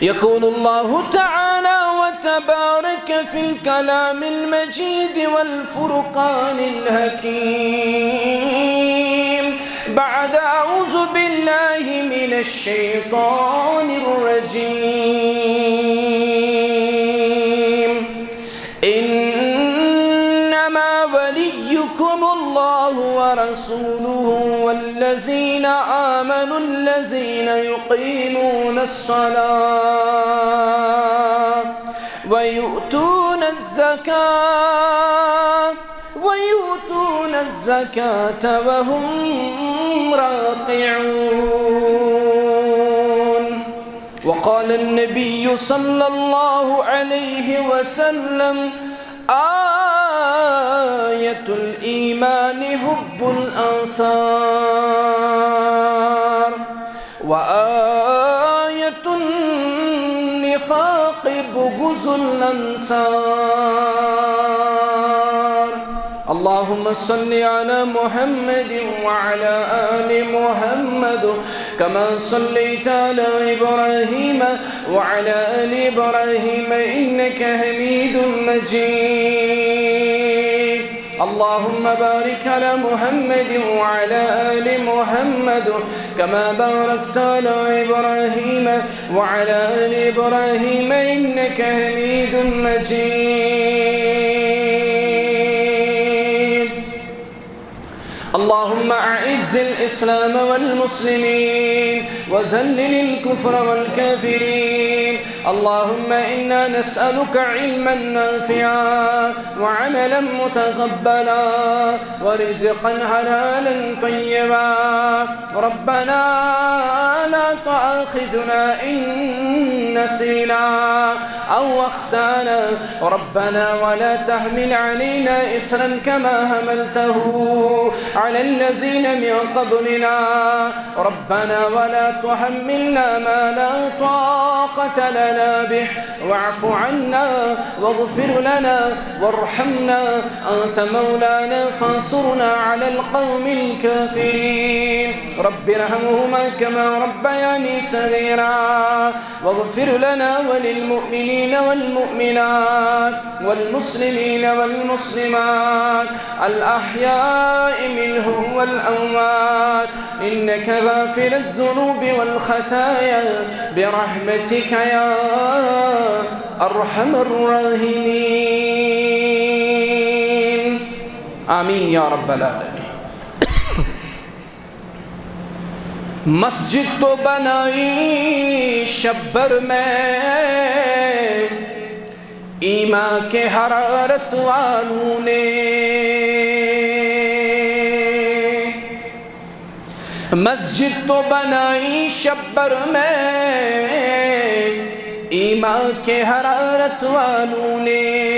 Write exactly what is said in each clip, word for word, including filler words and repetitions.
يقول الله تعالى وتبارك في الكلام المجيد والفرقان الحكيم بعد أعوذ بالله من الشيطان الرجيم. إنما وليكم الله ورسوله والذين آمنوا الذين يقيمون الصلاة ويؤتون الزكاة ويؤتون الزكاة وهم راكعون. وقال النبي صلى الله عليه وسلم: آية الإيمان حب الأنصار، وآية النفاق بغض الأنصار. اللهم صل على محمد وعلى آل محمد كما صليت على إبراهيم وعلى آل إبراهيم إنك حميد مجيد. اللهم بارك على محمد وعلى آل محمد كما باركت على إبراهيم وعلى آل إبراهيم إنك حميد مجيد. اللهم أعز الإسلام والمسلمين وذلل الكفر والكافرين. اللهم إنا نسألك علما نافعا وعملا متقبلا ورزقا حلالا طيبا. ربنا لا تؤاخذنا إن نسينا أو أخطأنا. ربنا ولا تحمل علينا إصرا كما حملته على الذين من قبلنا. ربنا ولا تحملنا ما لا طاقة لنا به واعف عنا واغفر لنا وارحمنا أنت مولانا فانصرنا على القوم الكافرين. رب ارحمهما كما ربياني صغيرا. واغفر لنا وللمؤمنين والمؤمنات والمسلمين والمسلمات الأحياء منهم والأموات إنك غافر الذنوب والخطايا برحمتك يا أرحم الراحمين. آمين يا رب العالمين. مسجد تو بنائی شب بھر میں ایمان کے حرارت والوں نے۔ مسجد تو بنائی شب بھر میں ایمان کے حرارت والوں نے۔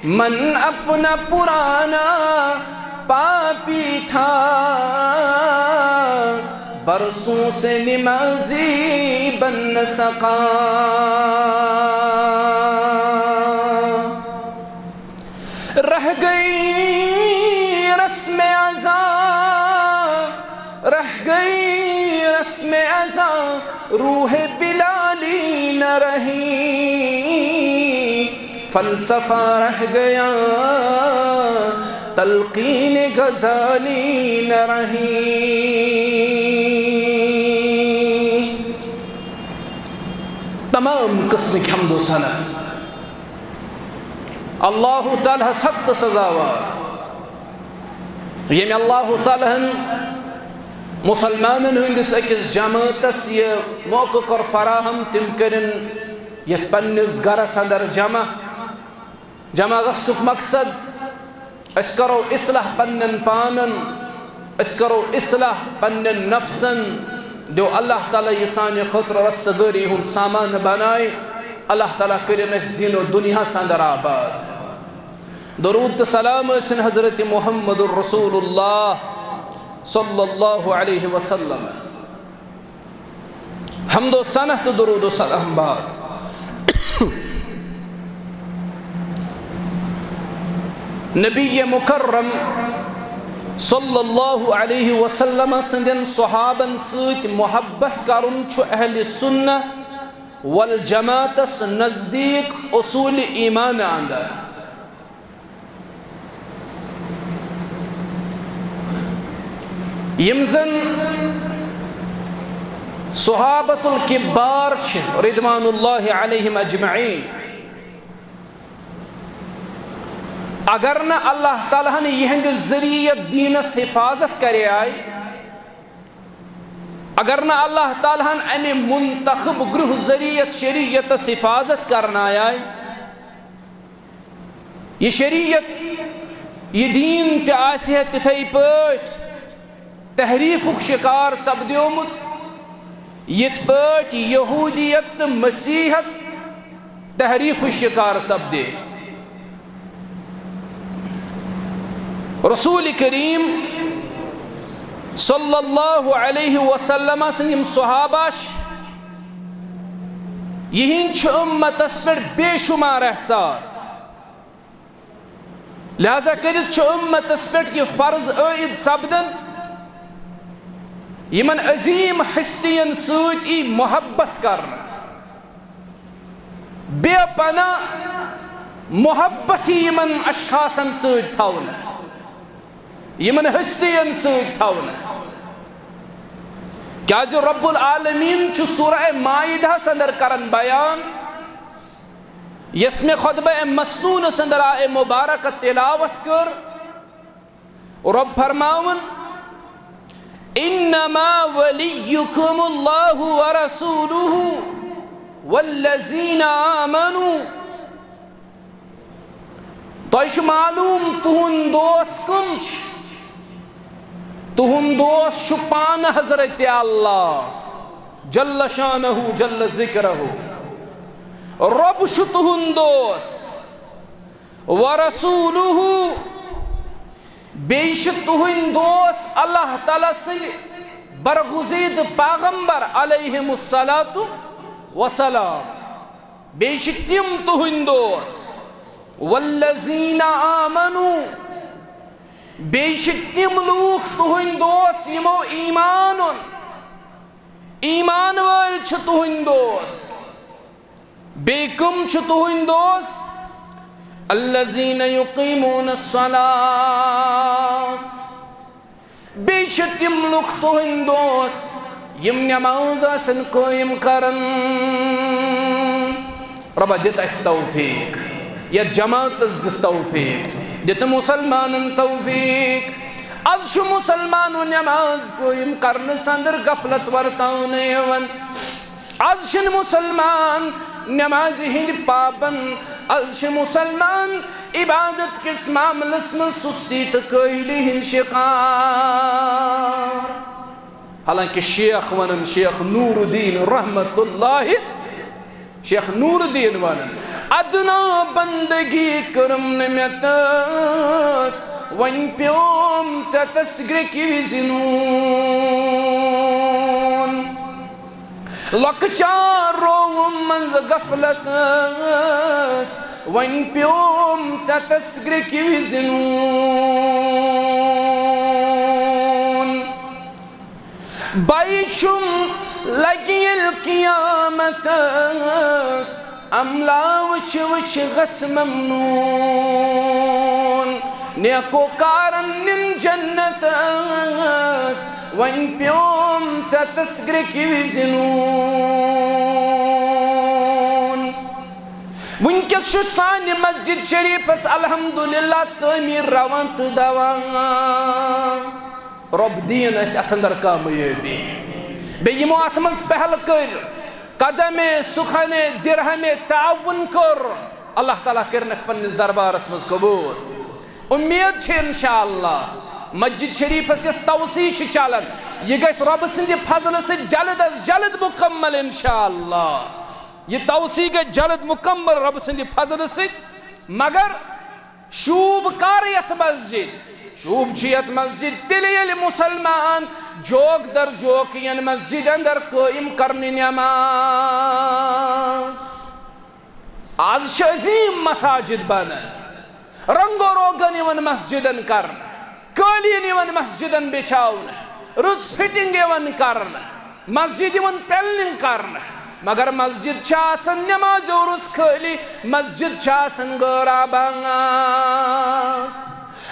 من اپنا پرانا پاپی تھا، برسوں سے نمازی بن نہ سکا۔ رہ گئی رسم ازاں، رہ گئی رسم ازاں، روح بلالی نہ رہی۔ فلسفہ رہ گیا، تلقین غزالی نہ رہی۔ تمام قسمٕکۍ حمد و ثنا اللہ تعالیٰ ہس حق تہٕ سزاوار، ییٚمۍ اللہ تعالیٰ ہن مسلمانن ہٕنٛدِس أکِس جماعتس یہِ موقعہٕ کوٚر فراہم، تِم کٔرِن یتھ پننِس گرس اندر جمع۔ جمع گژھنُک مقصد، أسۍ کرو اصلاح پننٮ۪ن پانن، أسۍ کرو اصلاح پننٮ۪ن نفسن۔ دیو اللہ تعالیٰ یہِ سانہِ خٲطرٕ رستہٕ گٲری ہُنٛد سامان بنایہِ۔ اللہ تعالیٰ کٔرِن اَسہِ دین و دنیاہس اندر آباد۔ درود تہٕ سلام ٲسِن حضرت محمد رسول اللہ صلی اللہ علیہ وسلم۔ حمد و ثنا تہٕ درود و سلام بعد۔ نبی مکرم صلی اللہ علیہ وسلم سٕنٛدٮ۪ن صحابن سۭتۍ محبت کرُن چھُ اہل سنہ والجماعتس نزدیک اصول ایمان اندر۔ یِم زن صحابۃ الکبار چھِ رضوان اللہ علیہم اجمعین، اگر نہٕ اللہ تعالیٰ ہن یِہنٛدِ ذٔریعہٕ دیٖنس حفاظت کرے آے، اگر نہٕ اللہ تعالیٰ ہن امہِ منتخب گروہ ذٔریعہٕ شریعتس حفاظت کرنایے، یہِ شریعت، یہِ دیٖن تہِ آسہِ ہے تِتھے پٲٹھۍ تحریفُک شکار سپدیومُت، یِتھ پٲٹھۍ یہودیت تہٕ مسیحت تحریفُک شکار سپدے۔ رسول کریم صلی اللہ علیہ وسلم سٕنٛدۍ یِم صحابہ چھِ، یِہِنٛدۍ چھِ اُمتس پٮ۪ٹھ بے شمار احسان۔ لہذا کٔرِتھ چھُ اُمتس پٮ۪ٹھ یہِ فرض عائد سپدان یِمن عظیم ہستین سۭتۍ یی محبت کرنہٕ، بے پناہ محبت یی یِمن اشخاصن سۭتۍ تھاونہٕ، یِمن ہستین سۭتۍ تھاونہٕ۔ کیازِ رب العالمین چھُ سورہ مائدہس اندر کران بیان، یس مےٚ خطبہ مسنونس اندر آیہ مبارکہ تلاوت کٔر، رب فرماوان، انما ولیکم اللہ ورسولہ والذین آمنوا۔ تۄہہِ چھُ معلوم تُہُنٛد دوست کٕم چھِ؟ تُہُنٛد دوست چھُ پانہٕ حضرت اللہ جل شانہ جل ذکرہ۔ رب چھُ تُہُنٛد دوست۔ ورسولہ، بیٚیہِ چھِ تُہٕنٛدۍ دوست اللہ تعالیٰ سٕنٛدۍ برگزیدٕ پیغمبر علیہم الصلوۃ والسلام۔ بیٚیہِ چھِ تِم تُہٕنٛدۍ دوست۔ والذین آمنوا، بیٚیہِ چھِ تِم لوٗکھ تُہٕنٛدۍ دوست یِمو ایمان اوٚن۔ ایمان وٲلۍ چھِ تُہٕنٛدۍ دوست۔ بیٚیہِ کٕم چھِ تُہٕنٛدۍ دوست؟ الذین یقیمون الصلاۃ۔ بیٚیہِ چھِ تِم لُکھ تُہٕنٛدۍ دوست یِم نماز آسن قٲیِم کران۔ رۄبا، دِتھ اَسہِ توفیٖق، یَتھ جماعتس دِتھ توفیٖق، دِتھ مُسلمانن توفیٖق۔ از چھُ مُسلمانو نماز قٲیِم کرنس اندر غفلت ورتاونہٕ یِوان۔ از چھِنہٕ مُسلمان نمازِ ہٕنٛدۍ پابند، از چھِ مُسلمان عبادت کِس معاملس منٛز سُستی تہٕ کٲہلی ہٕنٛدۍ شکار۔ حالانکہ شیخ ونان، شیخ نور الدین رحمت اللہ، شیخ نور الدین ونان، ادنا بندگی کٔرٕم نہٕ مےٚ تٔس، وۄنۍ پیوم ژےٚ تس گرٛیکہِ وِزِ نوٗن۔ لۄکچار رووُم منٛزٕ غفلتس، وۄنۍ پیوم ژےٚ تس گرٛیکہِ وِزِ نوٗن۔ بے چھُم لگہِ ییٚلہِ قیامتس، عملا وٕچھ وٕچھ گژھ ممنوٗن۔ نیکو کارن نِن جنتس، وۄنۍ پیوم ژےٚ تس گرٛیکہِ وِزِ نوٗن۔ وٕنکیٚس چھُ سانہِ مسجد شریفس الحمدللہ تعمیٖر رواں تہٕ دواں۔ رۄب دِیِن اَسہِ اَتھ اندر کامیٲبی۔ بیٚیہِ یِمو اَتھ منٛز پہل کٔر، قدمے سخنے درہمے تعاون کوٚر، اللہ تعالیٰ کٔرِنَکھ پننِس دربارس منٛز قبوٗل۔ اُمید چھِ انشاءاللہ مسجد شریفس یۄس توسیع چھِ چلان، یہِ گژھِ رۄبہٕ سٕنٛدِ فضلہٕ سۭتۍ جلد از جلد مکمل انشاءاللہ۔ یہِ توسیع گژھِ جلد مکمل رۄبہٕ سٕنٛدِ فضلہٕ سۭتۍ، مگر شوٗب کر یتھ مسجد؟ شوٗب چھُ یتھ مسجد تیٚلہِ، ییٚلہِ مُسلمان جوک در جوک یِن مسجد اندر قٲیِم کرنہِ نماز۔ از چھِ عظیٖم مساجد بنان، رنگ و روگن یِوان مسجدن کرنہٕ۔ قٲلیٖن یِوان مسجدن بِچھاونہٕ، رٕژ فٹنگ یِوان کرنہٕ، مسجد یِوان پلنگ کرنہٕ، مگر مسجد چھِ آسان نمازیو روٚس خٲلی، مسجد چھِ آسان غٲر آباد۔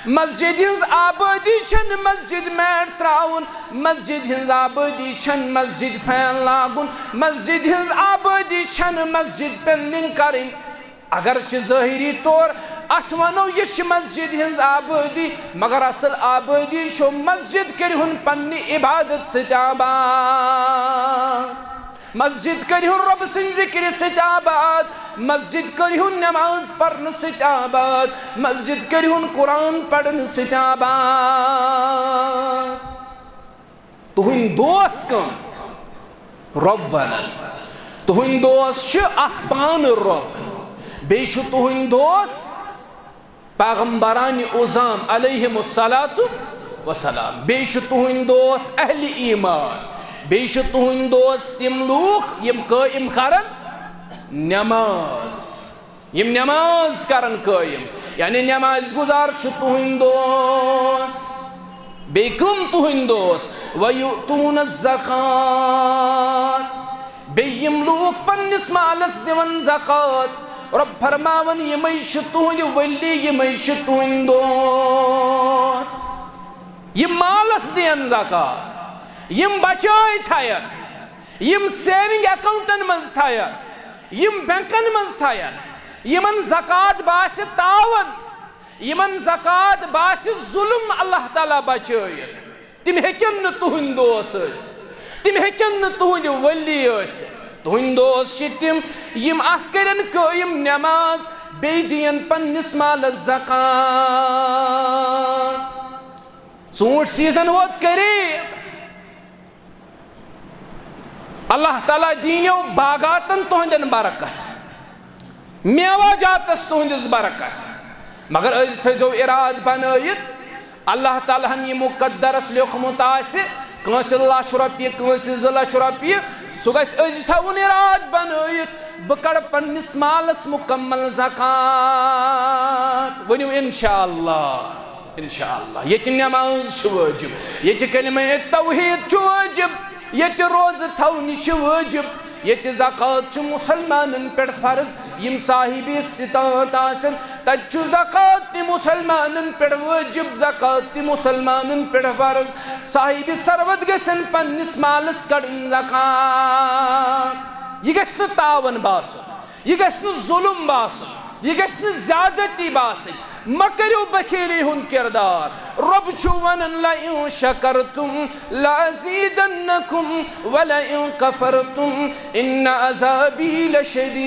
مسجد ہٕنٛز آبٲدی چھَنہٕ مسجد میٹ ترٛاوُن، مسجد ہٕنٛز آبٲدی چھَنہٕ مسجد فین لاگُن، مسجد ہٕنٛز آبٲدی چھَنہٕ مسجد پلنگ کرٕنۍ۔ اگرچہ ظٲہری طور اتھ ونو یہِ چھِ مسجد ہٕنٛز آبٲدی، مگر اصل آبٲدی چھو مسجد کٔرِہُن پننہِ عبادت سۭتۍ آباد۔ مسجد کٔرِہُن رۄب سٕنٛدِ ذِکرِ سۭتۍ آباد، مسجد کٔرِہُن نماز پرنہٕ سۭتۍ آباد، مسجد کٔرِہُن قرآن پرنہٕ سۭتۍ آباد۔ تُہٕنٛدۍ دوس کٕم؟ رۄب ونان۔ تُہٕنٛدۍ دوس چھِ اکھ پانہٕ رۄب، بیٚیہِ چھُ تُہٕنٛدۍ دوس پیغمبرانِ عظام علیہم الصلاۃ وسلام، بیٚیہِ چھِ تُہٕنٛدۍ دوس اہلِ ایمان، بیٚیہِ چھِ تُہٕنٛدۍ دوس تِم لوٗکھ یِم قٲیِم کرن نماز، یِم نماز کرن قٲیِم، یعنی نماز گزار چھِ تُہٕنٛدۍ دوس۔ بیٚیہِ کٕم تُہٕنٛدۍ دوس؟ وَیُؤْتُونَ الزَّکَاۃَ، بیٚیہِ یِم لوٗکھ پننِس مالس دِوان زکوٰۃ، رۄب فرماوان، یِمے چھِ تُہٕنٛدۍ ولی، یِمے چھِ تُہٕنٛدۍ دوس۔ یِم مالس دِین زکوٰۃ، یِم بچٲے تھاین، یِم سیونگ اکاؤنٹن منٛز تھاین، یِم بینکن منٛز تھاین، یِمن زکوٰۃ باسہِ تاون، یِمن زکوٰۃ باسہِ ظلم، اللہ تعالیٰ بچٲیِن۔ تِم ہیٚکن نہٕ تُہٕنٛدۍ دوس ٲسِتھ، تِم ہیٚکن نہٕ تُہٕنٛدۍ ولی ٲسِتھ۔ تُہٕنٛدۍ دوس چھِ تِم، یِم اکھ کٔرِن قٲیِم نماز، بیٚیہِ دِین پننِس مالس زکوٰۃ۔ ژوٗنٛٹھۍ سیزن ووت قریب، اللہ تعالیٰ دیٖنو باغاتن تُہنٛدٮ۪ن برکت، میوہ جاتس تُہنٛدِس برکت، مگر أزۍ تھٲیزیو ارادٕ بنٲیِتھ، اللہ تعالیٰ ہن یہِ مقدرس لیوٚکھمُت آسہِ، کٲنٛسہِ لچھ رۄپیہِ، کٲنٛسہِ زٕ لچھ رۄپیہِ، سُہ گژھِ أزۍ تھاوُن ارادٕ بنٲیِتھ، بہٕ کڑٕ پننِس مالس مکمل زکوٰۃ۔ ؤنِو انشاءاللہ۔ انشاءاللہ۔ ییٚتہِ نماز چھِ وٲجِب، ییٚتہِ کلمہ توحید چھُ وٲجِب، ییٚتہِ روزٕ تھاونہِ چھِ وٲجِب، ییٚتہِ زکوٰۃ چھُ مُسلمانن پٮ۪ٹھ فرض، یِم صاحب استطاعت آسن، تتہِ چھُ زکوٰۃ تہِ مُسلمانن پٮ۪ٹھ وٲجِب، زکوٰۃ تہِ مُسلمانن پٮ۪ٹھ فرض۔ صاحب ثروت گژھن پننِس مالس کڑٕنۍ زکوٰۃ۔ یہِ گژھِ نہٕ تاون باسُن۔ یہِ گژھِ نہٕ ظلم باسُن، یہِ گژھِ نہٕ زیادتی باسٕنۍ۔ مہ کٔرِو بخیلی ہُنٛد کردار۔ رۄب چھُ ونان، لئن شکرتم لازیدنکم ولئن کفرتم ان عذابی لشدید۔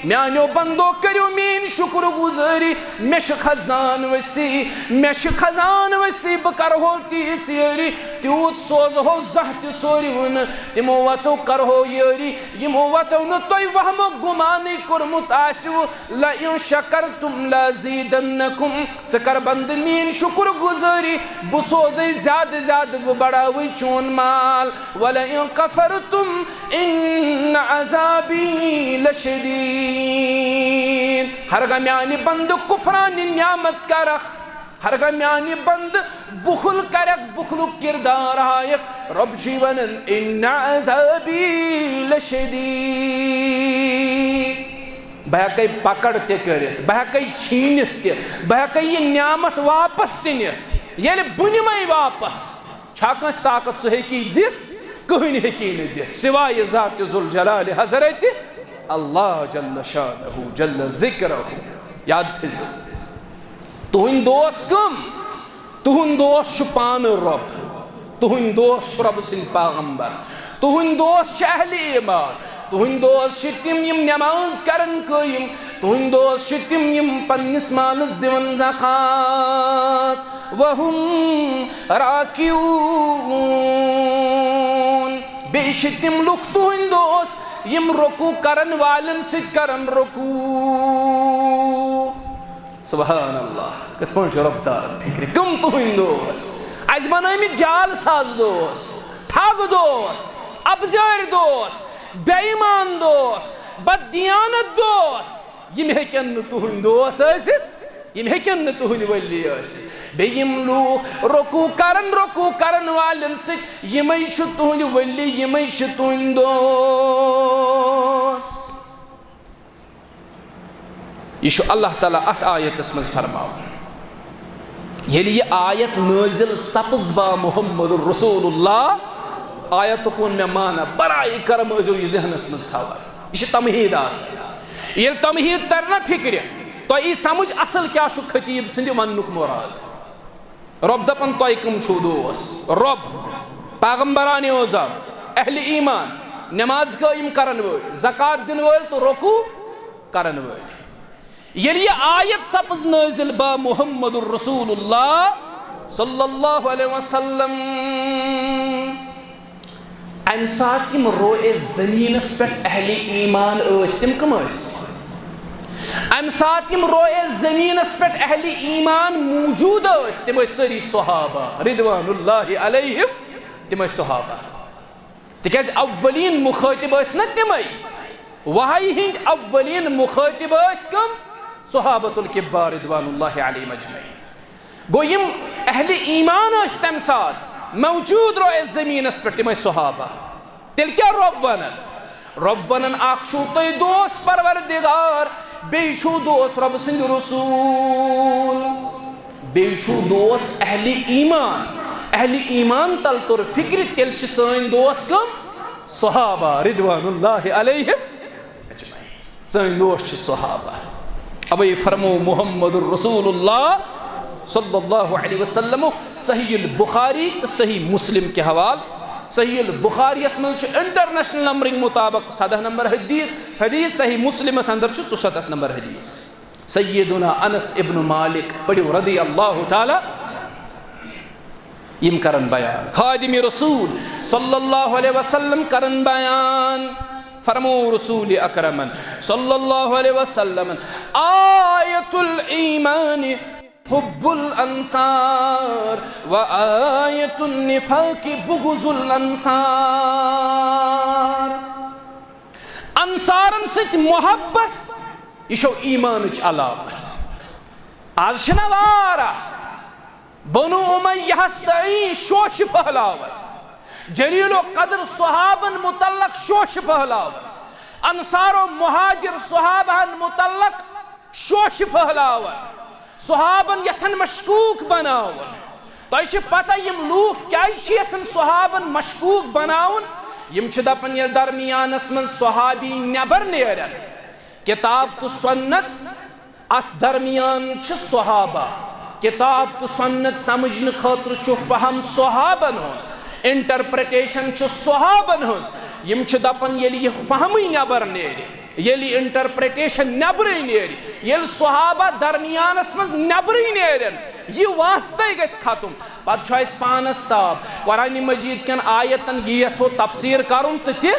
میانیو بندو، کٔرِو میٲنۍ شُکر گُزٲری، مےٚ چھِ خزان وسیع، مےٚ چھِ خزان وسیع، بہٕ کرہو تیٖژ یٲری، تیوٗت سوزہو زانٛہہ تہِ سوریو نہٕ۔ تِمو وتو کرہو یٲری، یِمو وتو نہٕ تۄہہِ وہمہٕ گُمانٕے کوٚرمُت آسِوٕ۔ لئن شکرتم لازیدنکم، ژٕ کر بندٕ میٲنۍ شُکر گُزٲری، بہٕ سوزے زیادٕ زیادٕ، بہٕ بڑاوے چون مال۔ ولئن کفرتم ان عذابی لشدید۔ ہرگاہ میانہِ بندٕ کفرانہِ نعمت کرکھ، ہرگاہ میانہِ بندٕ بُخل کرکھ، بُخلُک کردار ہایکھ، رۄب چھُے ونان، ان عذابی لشدید۔ بہٕ ہیکے پکڑ تہِ کٔرِتھ، بہٕ ہیکے چھینِتھ تہِ، بہٕ ہیکے یہِ نعمت واپس تہِ نِتھ۔ ییٚلہِ بہٕ نِمے واپس، چھا کٲنٛسہِ طاقت سُہ ہیٚکی دِتھ؟ کٕہٕنۍ ہیٚکی نہٕ دِتھ سوائے ذات ذوالجلال حضرت اللہ جل شانہ جل ذکرہ۔ یاد تھٲیزیو، تُہٕنٛدۍ دوس کٕم؟ تُہُنٛد دوس چھُ پانہٕ رۄب، تُہٕنٛدۍ دوس چھِ رۄبہٕ سٕنٛدۍ پیغمبر، تُہٕنٛدۍ دوس چھِ اہلِ ایمان، تُہٕنٛدۍ دوس چھِ تِم یِم نماز کرن قٲیِم، تُہٕنٛدۍ دوس چھِ تِم یِم پننِس مالس دِوان زکوٰۃ۔ وَهُمْ راکعون۔ بیٚیہِ چھِ تِم لُکھ تُہٕنٛدۍ دوس یِم رکوع کرن والٮ۪ن سۭتۍ کرن رکوع۔ سبحان اللہ، کِتھ پٲٹھۍ چھُ رۄب تعالیٰ ہن فِکرِ؟ کٕم تُہٕنٛدۍ دوس؟ اَسہِ بنٲومٕتۍ جعل ساز دوس، ٹھگ دوس، اپزٲرۍ دوس، بے ایمان دوس، بددیانت دوس۔ یِم ہیٚکن نہٕ تُہٕنٛدۍ دوس ٲسِتھ۔ یِم ہیٚکن نہٕ تُہٕنٛدۍ ؤلی ٲسِتھ۔ بیٚیہِ یِم لوٗکھ رکوع کرن، رکوع کرن والٮ۪ن سۭتۍ، یِمے چھِ تُہٕنٛدۍ ؤلی، یِمے چھِ تُہٕنٛدۍ دوس۔ یہِ چھُ اللہ تعالیٰ اتھ آیتس منٛز فرماوان۔ ییٚلہِ یہِ آیت نٲزِل سپٕز با محمد رسول اللہ، آیتُک ووٚن مےٚ معنہ، برائے کرم ٲسۍزیو یہِ ذہنس منٛز تھاوان۔ یہِ چھِ تمہیٖد آسان۔ ییٚلہِ تمہیٖد ترِ نہ فکرِ، تۄہہِ یی سمجھ اصل کیٛاہ چھُ خطیب سٕنٛدِ وننُک مراد۔ رۄب دپان، تۄہہِ کٕم چھِو دوس؟ رۄب، پیغمبران اعظم، اہل ایمان، نماز قٲیِم کرن وٲلۍ، زکوٰۃ دِنہٕ وٲلۍ تہٕ رکوع کرن وٲلۍ۔ ییٚلہِ یہِ آیت سپٕز نٲزِل با محمد رسول اللہ صلی اللہ علیہ وسلم، امہِ ساتہٕ یِم روئے زمینس پٮ۪ٹھ اہل ایمان ٲسۍ، تِم کٕم ٲسۍ؟ امہِ ساتہٕ یِم روئے زمینس پٮ۪ٹھ اہل ایمان موجود ٲسۍ، تِم ٲسۍ سٲری صحابہ رضوان اللہ علیہم، تِم ٲسۍ صحابہ۔ تِکیازِ اولین مخٲطب ٲسۍ نہ تِمے، وحی ہٕنٛدۍ اولین مخٲطب ٲسۍ کم؟ صحابۃ الکبار رضوان اللہ علیہم اجمعین۔ گوٚو، یِم اہل ایمان ٲسۍ تمہِ ساتہٕ موجود روئے زمینس پٮ۪ٹھ، تِم ٲسۍ صحابہ۔ تیٚلہِ کیٛاہ رۄب ونان؟ رۄب ونان، اکھ چھُو تُہۍ دوس پروردگار، بیٚیہِ چھُو دوس رۄب سٕنٛدِ رسول، بیٚیہِ چھُو دوس اہل ایمان۔ اہل ایمان تل توٚر فکرِ، تیٚلہِ چھِ سٲنۍ دوس کم؟ صحابہ رضوان اللہ علیہم اجمعین۔ سٲنۍ دوس چھِ صحابہ۔ اوے فرمو محمد رسول اللہ صلی اللہ علیہ وسلم صحیح البخاری تہٕ صحیح مسلم کہِ حوالہٕ۔ صحیح البخاری یس منٛز چھُ انٹرنیشنل نمبرنگ مطابق سدہ نمبر حدیث، حدیث صحیح مسلمس اندر چھُ ژُسَتَتھ نمبر حدیث۔ سیدنا انس ابن مالک، پڑھو، رضی اللہ تعالیٰ، یِم کرن بیان۔ خادم رسول صلی اللہ علیہ وسلم کرن بیان۔ فرمو رسول اکرمن صلی اللہ علیہ وسلم، آیت الایمان حب الانصار و آیت النفاق بغض الانصار۔ انصارن سۭتۍ محبت، یہِ چھو ایمانٕچ علامت۔ از چھِنہ واریاہ بنو امیہس تام شوشہِ پھٔہلاوان، جلیل و قدر صحابن متعلق شوشہِ پھٔہلاوان، انصار و مہاجر صحابہن متعلق شوشہِ پھٔہلاوان، صحابن یژھان مشکوک بناوُن۔ تۄہہِ چھِ پتہ یِم لوٗکھ کیازِ چھِ یژھان صحابن مشکوک بناوُن؟ یِم چھِ دپان، ییٚلہِ درمیانس منٛز صحابی نٮ۪بر نیرن، کتاب تہٕ سنت، اتھ درمیان چھِ صحابہ۔ کتاب تہٕ سنت سمجھنہٕ خٲطرٕ چھُ فہم صحابن ہُنٛد، انٹرپریٹیشن چھُ صحابن ہٕنٛز۔ یِم چھِ دپان، ییٚلہِ یہِ فہمٕے نٮ۪بر نیرِ، ییٚلہِ انٹرپریٹیشن نٮ۪برٕے نیرِ، ییٚلہِ صحابہ درمیانس منٛز نٮ۪برٕے نیرن، یہِ واسطے گژھِ ختم۔ پتہٕ چھُ اسہِ پانس تاب۔ قرآن مجید کٮ۪ن آیتن یہِ یژھو تفسیر کرُن تہٕ تہِ،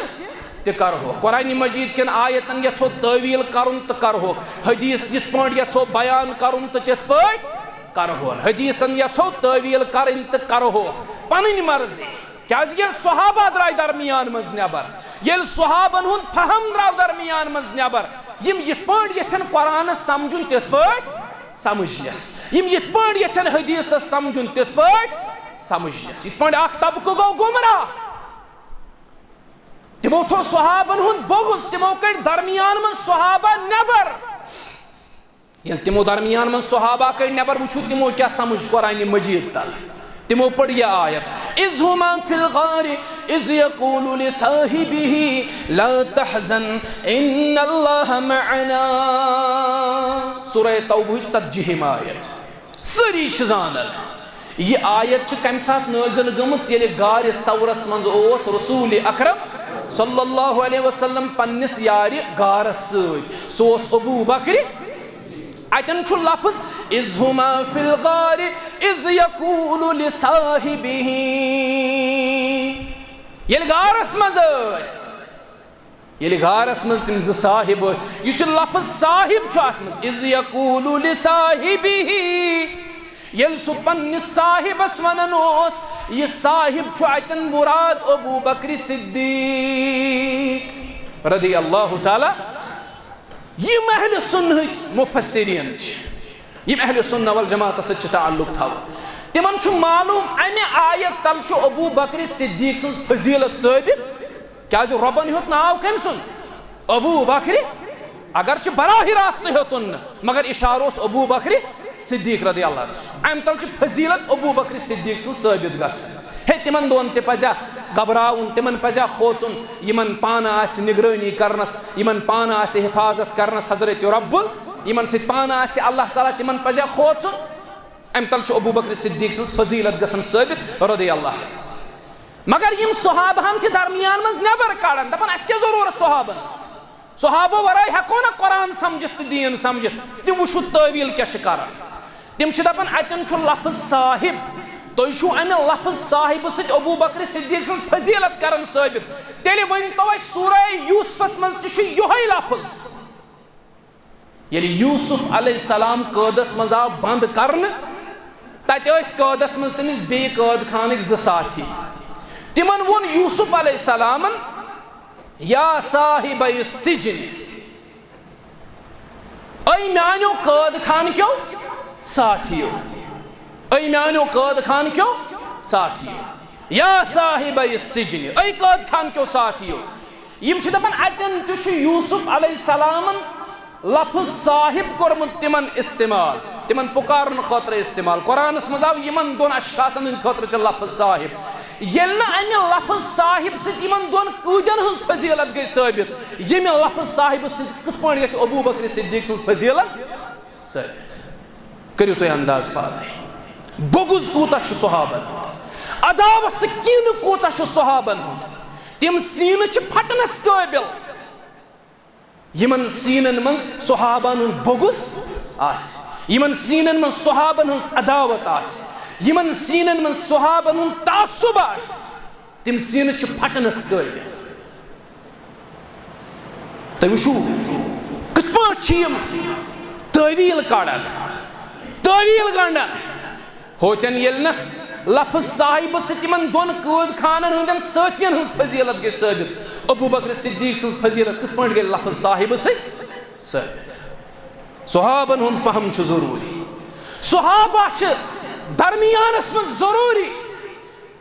تہِ کرہوکھ۔ قرآن مجید کٮ۪ن آیتن یژھو تٲویل کرُن تہٕ کرہوکھ۔ حدیث یِتھ پٲٹھۍ یژھو بیان کرُن تہٕ تِتھ پٲٹھۍ کرہون۔ حدیثن یژھو تٲویل کرٕنۍ تہٕ کرہوکھ۔ پنٕنۍ مرضی۔ کیازِ ییٚلہِ صحابہ درٛاے درمیان منٛز نٮ۪بر، ییٚلہِ صحابن ہُنٛد فہم درٛاو درمیان منٛز نٮ۪بر، یِم یِتھ پٲٹھۍ یژھن قرآنس سمجھُن تِتھ پٲٹھۍ سمجھنس، یِم یِتھ پٲٹھۍ یژھن حدیثس سمجھُن تِتھ پٲٹھۍ سمجھنس۔ یِتھ پٲٹھۍ اکھ طبقہٕ گوٚو گمراہ، تِمو تھوٚو صحابن ہُنٛد بغض، تِمو کٔڑۍ درمیان منٛز صحابہ نٮ۪بر۔ ییٚلہِ تِمو درمیان منٛز صحابہ کٔڑۍ نٮ۪بر، وٕچھِو تِمو کیٛاہ سمجھ قرآنِ مجید تل۔ تِمو پٔر یہِ آیت، "اذ ہما فی الغار اذ یقول لصاحبہ لا تحزن ان اللہ معنا۔" سورہ توبہٕچ ژتجیہِم آیت۔ سٲری چھِ زانان، یہِ آیت چھِ کمہِ ساتہٕ نٲزِل گٔمٕژ؟ ییٚلہِ غارِ ثورس منٛز اوس رسول اکرم صلی اللہ علیہ وسلم پننِس یارِ غارس سۭتۍ۔ سُہ اوس ابو بکرِ۔ اتٮ۪ن چھُ لفظ، "اذ ہما فی الغار اذ یقول لصاحبہ۔" ییٚلہِ غارس منٛز ٲسۍ، ییٚلہِ غارس منٛز تِم زٕ صاحب ٲسۍ، یُس یہِ لفظ صاحب چھُ اتھ منٛز، "اذ یقول لصاحبہ"، ییٚلہِ سُہ پننِس صاحبس ونان اوس، یہِ صاحب چھُ اتٮ۪ن مراد ابو بکر صدیق رضی اللہ تعالیٰ۔ یِم اہل سنہٕکۍ مفسرین چھِ، یِم اہل سنہ والجماعتس سۭتۍ چھِ تعلق تھاوان، تِمن چھُ معلوم، امہِ آیت تل چھُ ابو بکر صدیق سٕنٛز فضیلت ثٲبت۔ کیازِ؟ رۄبن ہیوٚت ناو کٔمۍ سُنٛد؟ ابو بکر۔ اگرچہِ براہ راست ہیوٚتُن نہٕ، مگر اشارٕ اوس ابو بکر صدیق رضی اللہ عنہ۔ امہِ تل چھِ فضیلت ابو بکر صدیق سٕنٛز ثٲبت گژھان۔ ہے، تِمن دۄن تہِ پزیا گھبراوُن، تِمن پزیا کھوژُن، یِمن پانہٕ آسہِ نگرٲنی کرنس، یِمن پانہٕ آسہِ حفاظت کرنس حضرت رب ال-، یِمن سۭتۍ پانہٕ آسہِ اللہ تعالیٰ، تِمن پزیا کھوژُن؟ امہِ تل چھُ ابو بکر صدیق سٕنٛز فضیلت گژھان ثٲبت رضی اللہ عنہ۔ مگر یِم صحابہن چھِ درمیان منٛز نٮ۪بر کڑان، دپان، اسہِ کیٛاہ ضروٗرت صحابن ہٕنٛز؟ صحابو ورٲے ہٮ۪کو نہ قرآن سمجھِتھ تہٕ دیٖن سمجھِتھ۔ تِم وٕچھِو تٲویٖل کیٛاہ چھِ کران۔ تِم چھِ دپان، اتٮ۪ن چھُ لفظ صاحب، تُہۍ چھِو امہِ لفظ صاحبہٕ سۭتۍ ابو بکر صدیق سٕنٛز فضیلت کران ثٲبت۔ تیٚلہِ ؤنۍ تو اسہِ، سورہ یوسفس منٛز تہِ چھُ یِہوٚے لفظ۔ ییٚلہِ یوسف علیہ السلام قٲدس منٛز آو بند کرنہٕ، تتہِ ٲسۍ قٲدس منٛز تٔمِس بیٚیہِ قٲد خانٕکۍ زٕ ساتھی۔ تِمن ووٚن یوسف علیہ السلامن، یا صاحب السجن، اے میانیو قٲد خان کیو ساتھیو، اے میانیو قٲد خان کیو ساتھیو، یا صاحب السجن، اے قٲد خان کیو ساتھیو۔ یِم چھِ دپان، اتٮ۪ن تہِ چھُ یوسف علیہ السلامن لفظ صاحب کوٚرمُت تِمن استعمال، تِمن پُکارنہٕ خٲطرٕ استعمال۔ قرآنس منٛز آو یِمن دۄن اشخاصن ہٕنٛدِ خٲطرٕ تہِ لفظ صاحب۔ ییٚلہِ نہٕ امہِ لفظ صاحب سۭتۍ یِمن دۄن قۭدٮ۪ن ہٕنٛز فضیلت گٔے ثٲبت، ییٚمہِ لفظ صاحب سۭتۍ کِتھ پٲٹھۍ گژھِ ابو بکر صدیق سٕنٛز فضیلت ثٲبت؟ کٔرِو تُہۍ انداز پانے، بغض کوٗتاہ چھُ صحابن ہُنٛد، عداوت تہٕ کینہٕ کوٗتاہ چھُ صحابن ہُنٛد۔ تِم سیٖنہٕ چھِ پھٹنس قٲبل، یِمن سیٖنن منٛز صحابن ہُنٛد بغض آسہِ، یِمن سیٖنن منٛز صحابن ہٕنٛز عداوت آسہِ، یِمن سیٖنن منٛز صحابن ہُنٛد تعصب آسہِ، تِم سیٖنہٕ چھِ پھٹنس قٲبل۔ تُہۍ وٕچھِو، کِتھ پٲٹھۍ چھِ یِم تٲویٖل کڑان، تٲویٖل گنڈان۔ ہوتٮ۪ن ییٚلہِ نہٕ لفظ صاحبہٕ سۭتۍ یِمن دۄن قٲد خانن ہٕنٛدٮ۪ن سٲتھین ہٕنٛز فضیلت گٔے ثٲبت، ابو بکر صدیق سٕنٛز فضیلت کِتھ پٲٹھۍ گٔے لفظ صاحبہٕ سۭتۍ ثٲبت؟ صحابن ہُنٛد فہم چھُ ضروٗری، صحابہ چھِ درمیانس منٛز ضروٗری۔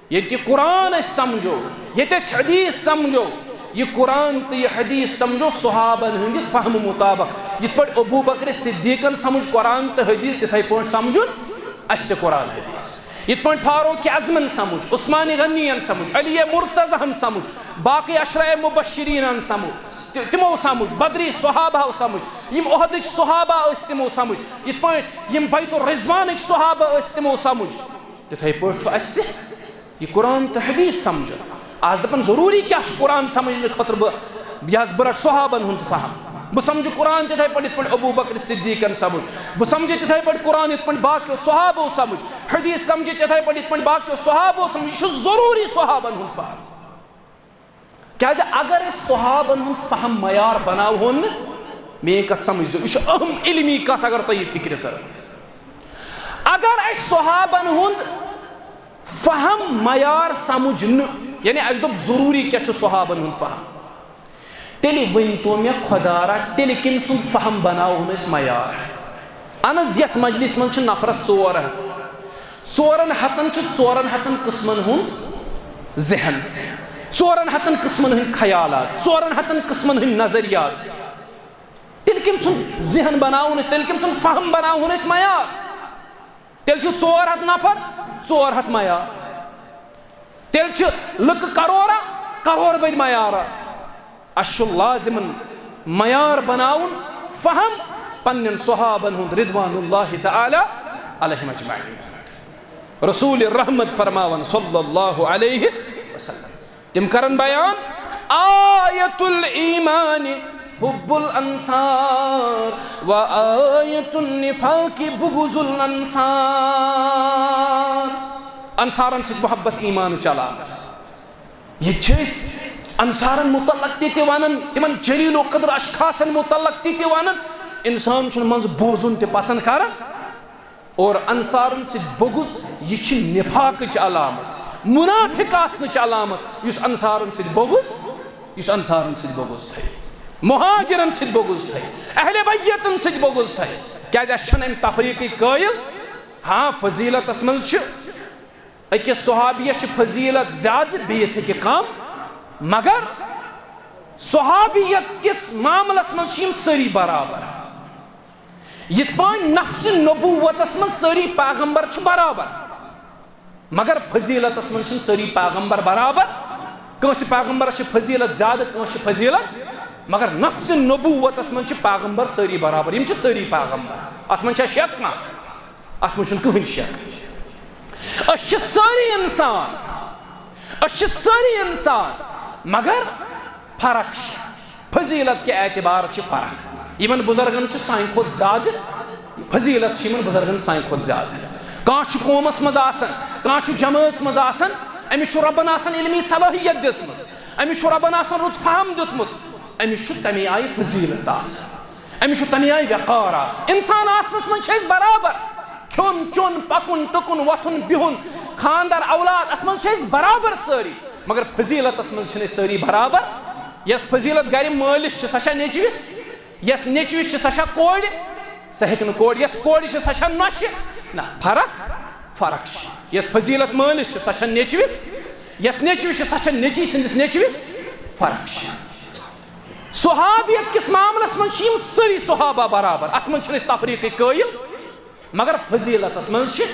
ییٚتہِ یہِ قرآن أسۍ سمجھو، ییٚتہِ أسۍ حدیث سمجھو، یہِ قرآن تہٕ یہِ حدیث سمجھو صحابن ہٕنٛدِ فہمہٕ مطابق۔ یِتھ پٲٹھۍ ابو بکر صدیقن سمجھ قرآن تہٕ حدیث، تِتھے پٲٹھۍ سمجھُن اسہِ تہِ قرآن حدیث۔ یِتھ پٲٹھۍ فاروق اعظمن سمجھ، عثمان غنین سمجھ، علی مرتضیٰ ہن سمجھ، باقی عشرہ مبشرینن سمجھ، تہِ-، تِمو سمجھ، بدری صحابہ سمجھ، یِم احدٕکۍ صحابہ ٲسۍ تِمو سمجھ، یِتھ پٲٹھۍ یِم بیت الرضوانٕکۍ صحابہ ٲسۍ تِمو سمجھ، تِتھے پٲٹھۍ چھُ اسہِ تہِ یہِ قرآن تہٕ حدیث سمجھُن۔ آز دپان ضروٗری کیٛاہ چھُ قرآن سمجھنہٕ خٲطرٕ بہٕ، یہِ حظ بہٕ رٹہٕ صحابن ہُنٛد فہم۔ بہٕ سمجھٕ قرآن تِتھے پٲٹھۍ یِتھ پٲٹھۍ ابو بکر صدیقن سمجھ۔ بہٕ سمجھٕ تِتھے پٲٹھۍ قرآن یِتھ پٲٹھۍ باقیو صحابو سمجھ۔ حدیث سمجھٕ تِتھے پٲٹھۍ یِتھ پٲٹھۍ باقیو صحابو سمجھ۔ یہِ چھُ ضروٗری صحابن ہُنٛد فہم۔ کیازِ اگر أسۍ صحابن ہُنٛد فہم معیار بناوہون نہٕ، میٲنۍ کتھ سمجھزیو، یہِ چھُ اہم علمی کتھ اگر تۄہہِ یہِ فکرِ ترٲو۔ اگر أسۍ صحابن ہُنٛد فہم معیار سمجھ نہٕ، یعنی اسہِ دوٚپ ضروٗری کیٛاہ چھُ صحابن ہُنٛد فہم، تیٚلہِ ؤنۍ تو مےٚ خۄدا را، تیٚلہِ کٔمۍ سُنٛد فہم بناوہون أسۍ معیار؟ اہن حظ، یتھ مجلس منٛز چھِ نفرس ژور ہتھ، ژورن ہتن چھُ ژورن ہتن قٕسمن ہُنٛد ذہن، ژورن ہتن قٕسمن ہٕنٛدۍ خیالات، ژورن ہتن قٕسمن ہٕنٛدۍ نظریات۔ تیٚلہِ کٔمۍ سُنٛد ذہن بناوون أسۍ؟ تیٚلہِ کٔمۍ سُنٛد فہم بناوون أسۍ معیار؟ تیٚلہِ چھِ ژور ہتھ نفر، ژور ہتھ معیار۔ تیٚلہِ چھِ لُکہٕ کرورا، کرور بٔدۍ معیارات۔ اسہِ چھُ لازمن معیار بناوُن فہم پننٮ۪ن صحابن ہُنٛد رضوان اللہ تعالی علیہم اجمعین۔ رسول رحمت فرماوان صلی اللہ علیہ وسلم، تِم کرن بیان، آیت الایمان حب الانصار و آیت النفاق بغض الانصار۔ انصارن سۭتۍ محبت ایمانٕچ علامت۔ ییٚتہِ چھِ أسۍ انصارن متعلق تہِ تہِ ونان، تِمن جلیل القدر اشخاصن متعلق تہِ تہِ ونان۔ انسان چھُنہٕ منٛزٕ بوزُن تہِ پسند کران۔ اور انصارن سۭتۍ بغض، یہِ چھِ نفاقٕچ علامت، منافق آسنٕچ علامت، یُس انصارن سۭتۍ بغض، یُس انصارن سۭتۍ بغض تھایہِ، مہاجرن سۭتۍ بغض تھایہِ، اہل بیتن سۭتۍ بغض تھایہِ۔ کیازِ اَسہِ چھَنہٕ اَمہِ تفریٖقٕکۍ قٲیِل۔ ہاں، فضیلتس منٛز چھِ أکِس صحابیَس چھِ فضیلت زیادٕ، بیٚیِس ہیٚکہِ کم، مگر صحابیت کِس معاملس منٛز چھِ یِم سٲری برابر۔ یِتھ پٲٹھۍ نفسِ نبوتس منٛز سٲری پیغمبر چھِ برابر، مگر فضیلتس منٛز چھِنہٕ سٲری پیغمبر برابر۔ کٲنٛسہِ پیغمبرس چھِ فضیلت زیادٕ، کٲنٛسہِ چھِ فضیلت، مگر نفسِ نبوتس منٛز چھِ پیغمبر سٲری برابر۔ یِم چھِ سٲری پیغمبر۔ اتھ منٛز چھا شک کانٛہہ؟ اتھ منٛز چھُنہٕ کٕہٕنۍ شک۔ أسۍ چھِ سٲری انسان، أسۍ چھِ سٲری انسان، مگر فرق چھِ۔ فضیلت کہِ اعتبار چھِ فرق۔ یِمن بزرگن چھِ سانہِ کھۄتہٕ زیادٕ فضیلت، چھِ یِمن بزرگن سانہِ کھۄتہٕ زیادٕ۔ کانٛہہ چھُ قومس منٛز آسان، کانٛہہ چھُ جمٲژ منٛز آسان، أمِس چھُ رۄبن آسان علمی صلٲحیت دِژمٕژ، أمِس چھُ رۄبن آسان رُت فہم دیُتمُت، أمِس چھُ تمے آیہِ فضیلت آسان، أمِس چھُ تمے آیہِ وقار آسان۔ انسان آسنس منٛز چھِ أسۍ برابر، کھیوٚن چیوٚن، پکُن ٹُکُن، وۄتھُن بِہُن، خاندر، اولاد، اتھ منٛز چھِ أسۍ برابر سٲری، مگر فضیلتس منٛز چھِنہٕ أسۍ سٲری برابر۔ یۄس فضیلت گرِ مٲلِس چھِ، سۄ چھا نیٚچوِس؟ یۄس نیٚچوِس چھِ، سۄ چھا کورِ؟ سۄ ہیٚکہِ نہٕ کورِ۔ یۄس کورِ چھِ، سۄ چھا نۄشہِ؟ نہ، فرق، فرق چھِ۔ یۄس فضیلت مٲلِس چھِ، سۄ چھا نیٚچوِس؟ یۄس نیٚچوِس چھِ، سۄ چھا نیٚچی سٕنٛدِس نیٚچوِس؟ فرق چھِ۔ صحابیت کِس معاملس منٛز چھِ یِم سٲری صحابہ برابر، اتھ منٛز چھِنہٕ أسۍ تفریٖقٕکۍ قٲیِل۔ مگر فضیلتس منٛز چھِ،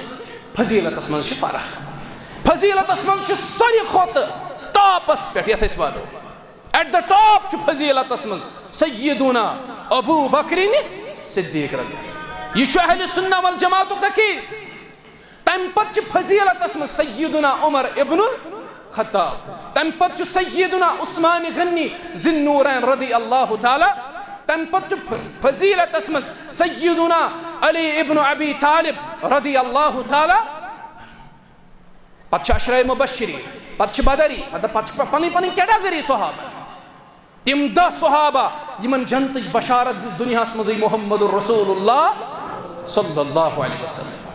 فضیلتس منٛز چھِ فرق۔ فضیلتس منٛز چھِ ساروی کھۄتہٕ ٹاپس پٮ۪ٹھ، یتھ أسۍ ونو، at the top چھُ فضیلتس منٛز سیدنا ابو بکرین صدیق رضی اللہ عنہ۔ یہِ چھُ اہل سنہ والجماعتُک عقیدٕ۔ تمہِ پتہٕ چھِ فضیلتس منٛز سیدنا عمر ابن الخطاب، تمہِ پتہٕ چھُ سیدنا عثمان غنی ذی النورین رضی اللہ تعالیٰ، تمہِ پتہٕ چھُ ف-، فضیلتس منٛز سیدنا علی ابن ابی طالب رضی اللہ تعالیٰ، پتہٕ چھِ عشرہ مبشرین، پتہٕ چھِ بدری، مطلب پتہٕ چھِ پ-، پنٕنۍ پنٕنۍ category صحابہ۔ تِم دَہ صحابہ یِمن جنتٕچ بشارت دِژ دُنیاہس منٛزٕے محمد رسول اللہ صلی اللہ علیہ وسلم۔